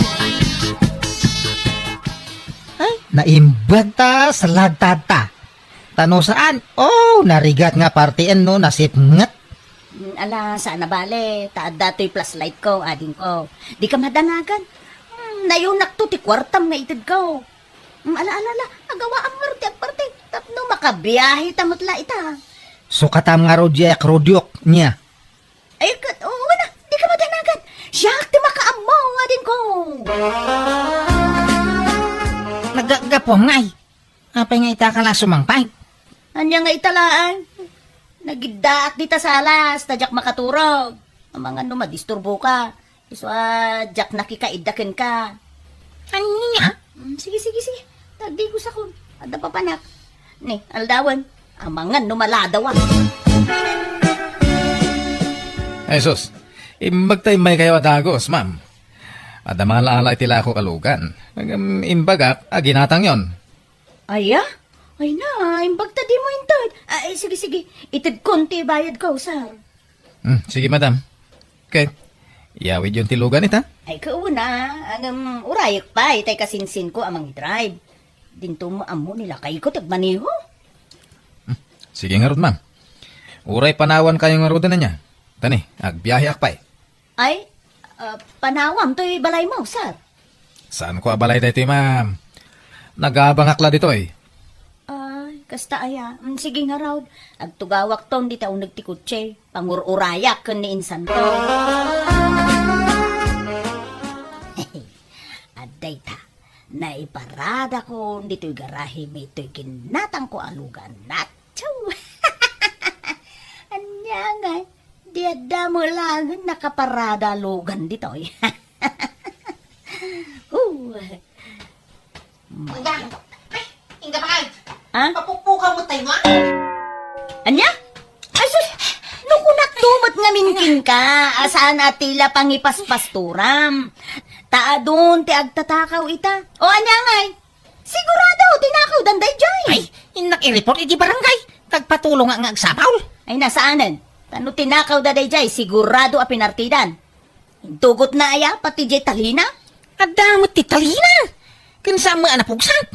Ay, naimbag ta sa lagtadta. Ta no saan, oh, narigat nga parteen no nasipnget. Mm, ala, saan a bale, ta adda toy flashlight ko, adingko. Di ka madanagan. Hmm, nayunakto ti kuartam nga itedko. Mm, ala, ala, ala, agawaam ngarud ti agparte. Tapno makabiahe ta met la ita. Sukatam ngarud diay akrodyok, nia. Ay, ket, oo na, di ka madanagan. Siak ti makaammo, adingko. Naggapuam ngay. Apay nga ita ka la sumangpet? Ania nga ita laeng? Nagiddaak dita salas, ta diak makaturog. Amangan no madisturboka. Isu a diak nakikaidda kenka. Ania? Mm, sige, sige, sige. Tagdigosakon. Adda papanak. Ni, aldawen. Amangan no maladawa. Ay, sus. Imbag ta immaykayo a dagus, ma'am. Adda maala-ala iti lakok a lugan. Ngem imbagak a ginatangyon. Aya? Ay na, imbag ta dimo inted. Ay, sige, sige. Itedkon ti bayadko, sir. Hmm, sige, madam. Ket, iyawidyon ti lugan ita? Ay, kauna, ngem urayek pay, tay kasinsinko a mangidrive. Dinto mo ammo ni lakayko ti agmaneho. Hmm, sige ngarud, ma'am. Uray panawankayo ngaruden ania. Tani, agbiaheak pay. Ay, ah, panawam toy balaymo, sir. Saanko a balay daytoy, ma'am. Nagabangak la ditoy. Ay, kasta aya. Mm, sige ngarud. Agtugawakton dita uneg ti kotse. Pangur-urayak ken ni insanko. Adda ita. Naiparadakon ditoy garahe mi toy ginatangko a lugan. Natsu! Ania ngay? Di adda met laengen nakaparada a lugan ditoy. Huh. Inda. Ay, inda, bakay. Ha? Papukpukaw mo tayo, ha? Ania? Ay, sus! No kunakto met ngamin kenka, a saan a ti la pangipaspasturam. Ta adun ti agtatakaw ita. O, ania ngay? Sigurado, tinakawdan daydiay. Ay, innak i-report iti barangay. Tagpatulong nga, nga agsapaw. Ay, na, saanen? Ta no tinakawda daydiay, sigurado a pinartidan. Intugotna aya, pati diay talina? Adda met ti talina. Ken saan met a napugsak.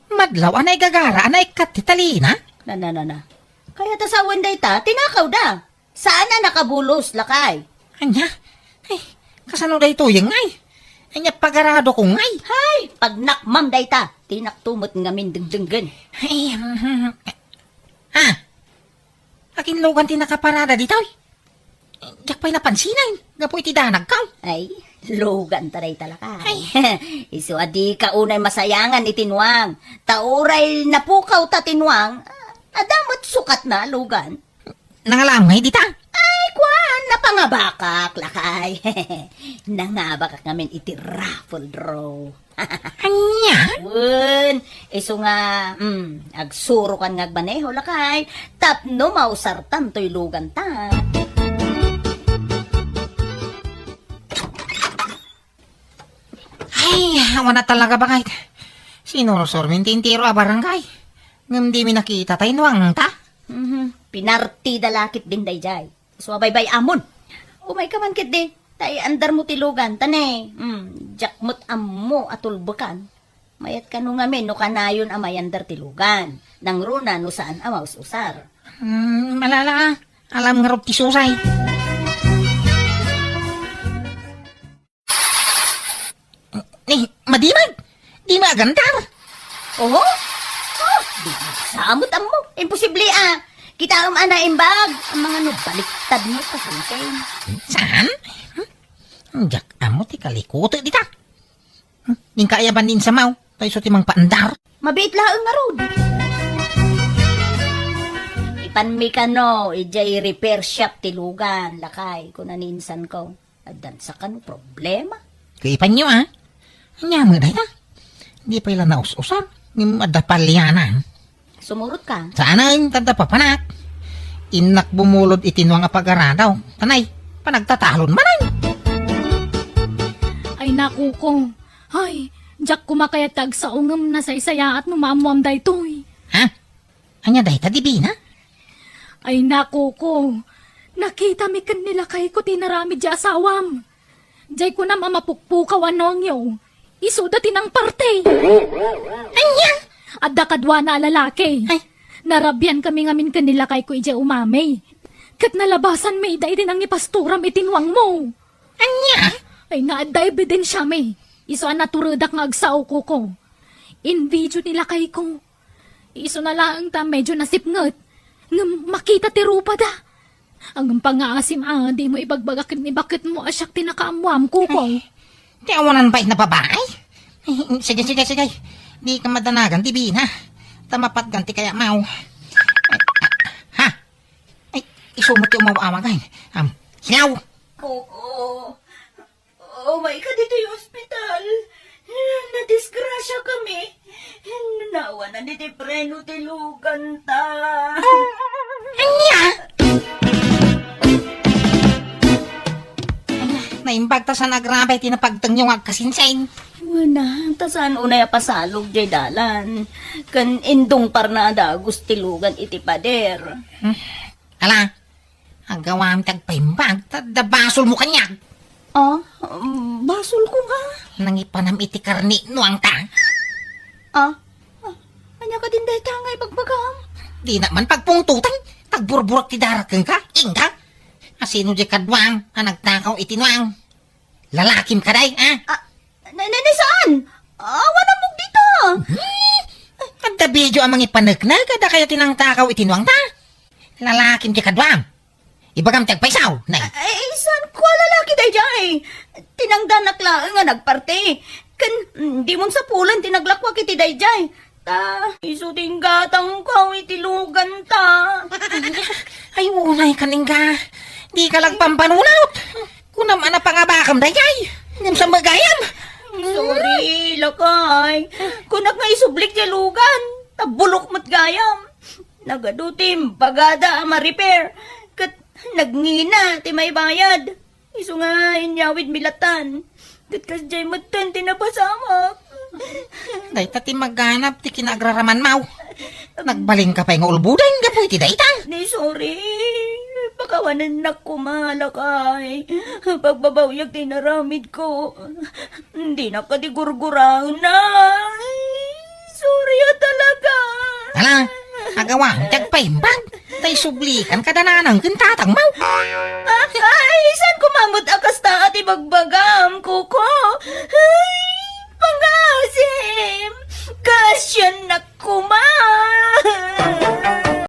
Madlaw a naigagara a naikkat ti talina. Na, na, na, na. Kayat a sawen dayta, tinakawda. Saan a nakabulos, lakay? Ania? Ay, kasano daytoy ngay? Ania pagaradok ngay? Hay, pagnakmam dayta. Tinakto met ngamin dengdenggen. Ay, mhm. Ah, akin lugan ti nakaparada ditoy? Diak pay napansinan, gapu iti danagkaw. Ay, lugan ta dayta, lakay. Ay. Isu a dika unay masayangan iti nuang. Ta uray napukawta ti nuang, adda met sukatna a lugan. Nangalaam ngay dita? Ay, kuan, napangabakak, lakay. Nangabakak ngamin iti raffle draw. Ania? Wen, isu nga, mm, agsurokan nga agmaneho, lakay. Tapno mausartan toy luganta. Ay, awan a talaga, bakay. Sinursor mi ti entero a barangay. Ngem di mi nakita tay nuangta. Mhm. Pinartida la ketdin daydiay. Isu a baybay-amon. Umayka man ketdi. Ta iandar mo ti lugan. Ta ne, mm, diak met ammo a tulbekan. Mayat kano ngamin no kanayon a mayandar ti lugan. Nangruna no saan a maus-usar. Hmm, malala, ah. Alam ngarud ti susay. Ni, madimag! Di maagandar! Oho? Oh, di samot ammo. Imposible, ah. Kitaem a naimbag. Amangan no baliktad mo, kasensen. Saan? Hmm? Diak ammo ti kalikuto dita. Hmm? Ning kaayaban ni insamaw, ta isu ti mangpaandar. Mabiit laeng ngarud. Ipanmi kano, idiay repair shop ti lugan, lakay, kuna ni insanko. Addan sa kano problema. Kaipanyo, ah. Ania met dayta? Di pay la naus-usar. Ngem adda palianan. Sumurot ka. Saanen, tadda papanak. Innak bumulod iti nuang a pag-aradaw. Tanay, panagtatalon manen. Ay, naku ko. Ay, diak koma kayat ti agsao ngem nasaysayaat no maammoam daytoy. Ha? Ania dayta, Divina? Ay, naku ko. Nakitami ken ni lakayko ti inaramid ti asawam. Jay kunam a mapukpukaw a nongyo. Isuda ti nangparte. Ania? Adda kaduana a lalaki. Ay. Narabiankami ngamin ken ni lakayko idiay umami. Ket nalabasanmi ida iti nangipastoram iti nuangmo. Ania? Ay, nga adda ebidensiami. Isu a naturedak nga agsao, Koko. Invideo ni lakayko. Isuna laeng ta medyo nasipnget. Ngem makita ti rupada. Ngem pangaasim a, dimo ibagbaga ken ni baketmo a siak ti nakaammoam, Koko. Ay, ti awanan bay na babae? Ay, sige, sige, sige. Dika madanagan ti bina. Ta mapatgan ti kayamaw. Ay, ah, ha? Ay, isu met ti umaw-awag ay. Am, sinaw? Koko. Umay ka ditoy ospital. Nadisgrasiakami. Naawanan iti preno ti luganta. Ania? Ay, naimbag ta saan agrabay ti napagtengyo nga agkasinsing. Wen a, ta saan unay a pasalog jay dalan. Ken indungparna a dagus ti lugan iti pader. Hmm. Ala, agawam ti agpaimbag, ta adda basolmo kaniak. Ah, basolko nga. Nangipanam iti karne ti nuangta. Ah, ah, ania kadin dayta nga ibagbagam? Dinak man pagpungtotan, ta agburburak ti darat kenka, inka. Asino jay kaduam a nagtakaw iti nuang? Lalakim kadi, a? Ah, na, na, na saan? Awan ammok dita. Hmm? Adda video a mangipaneknek, adda kayo ti nangtakaw iti nuangta? Lalakim jay kaduam. Ibagam ti agpaysaw, nay. Ay, saan ko a lalaki dayjay? Tinangdanak laeng nga nagparte. Ken, mm, dimon sapulen ti naglakwak iti dayjay. Ta, isu ti inggatangko iti luganta. Ay, unay kan ingga. Dika lagpampanunot. Kunam a napangabakam dayjay. Ngem sa magayam. Sorry, lakay. Kunak nga isublik ti lugan. Ta bulok met gayam. Nagadu ti imbagada a ma-repair. Ket nagngina ti maibayad. Isu nga inyawidmi latan. Ket kasdiay metten ti napasamak. Dayta ti maganab ti kinaagraramanmaw. Nagbalinka pay nga ulboden gapu iti dayta. Ni, sorry. Pakawanennak koma, lakay. Pagbabawiak ti inaramidko. Dinak kadi gurguraen, ay. Sorry a talaga. Ala, agawam ti agpaimbag. Ta isublikan kada nanang ken tatangmo. Ah, ay, saan koma met a kasta a ti bagbagam, Koko? Ay, pangasim! Kasiannak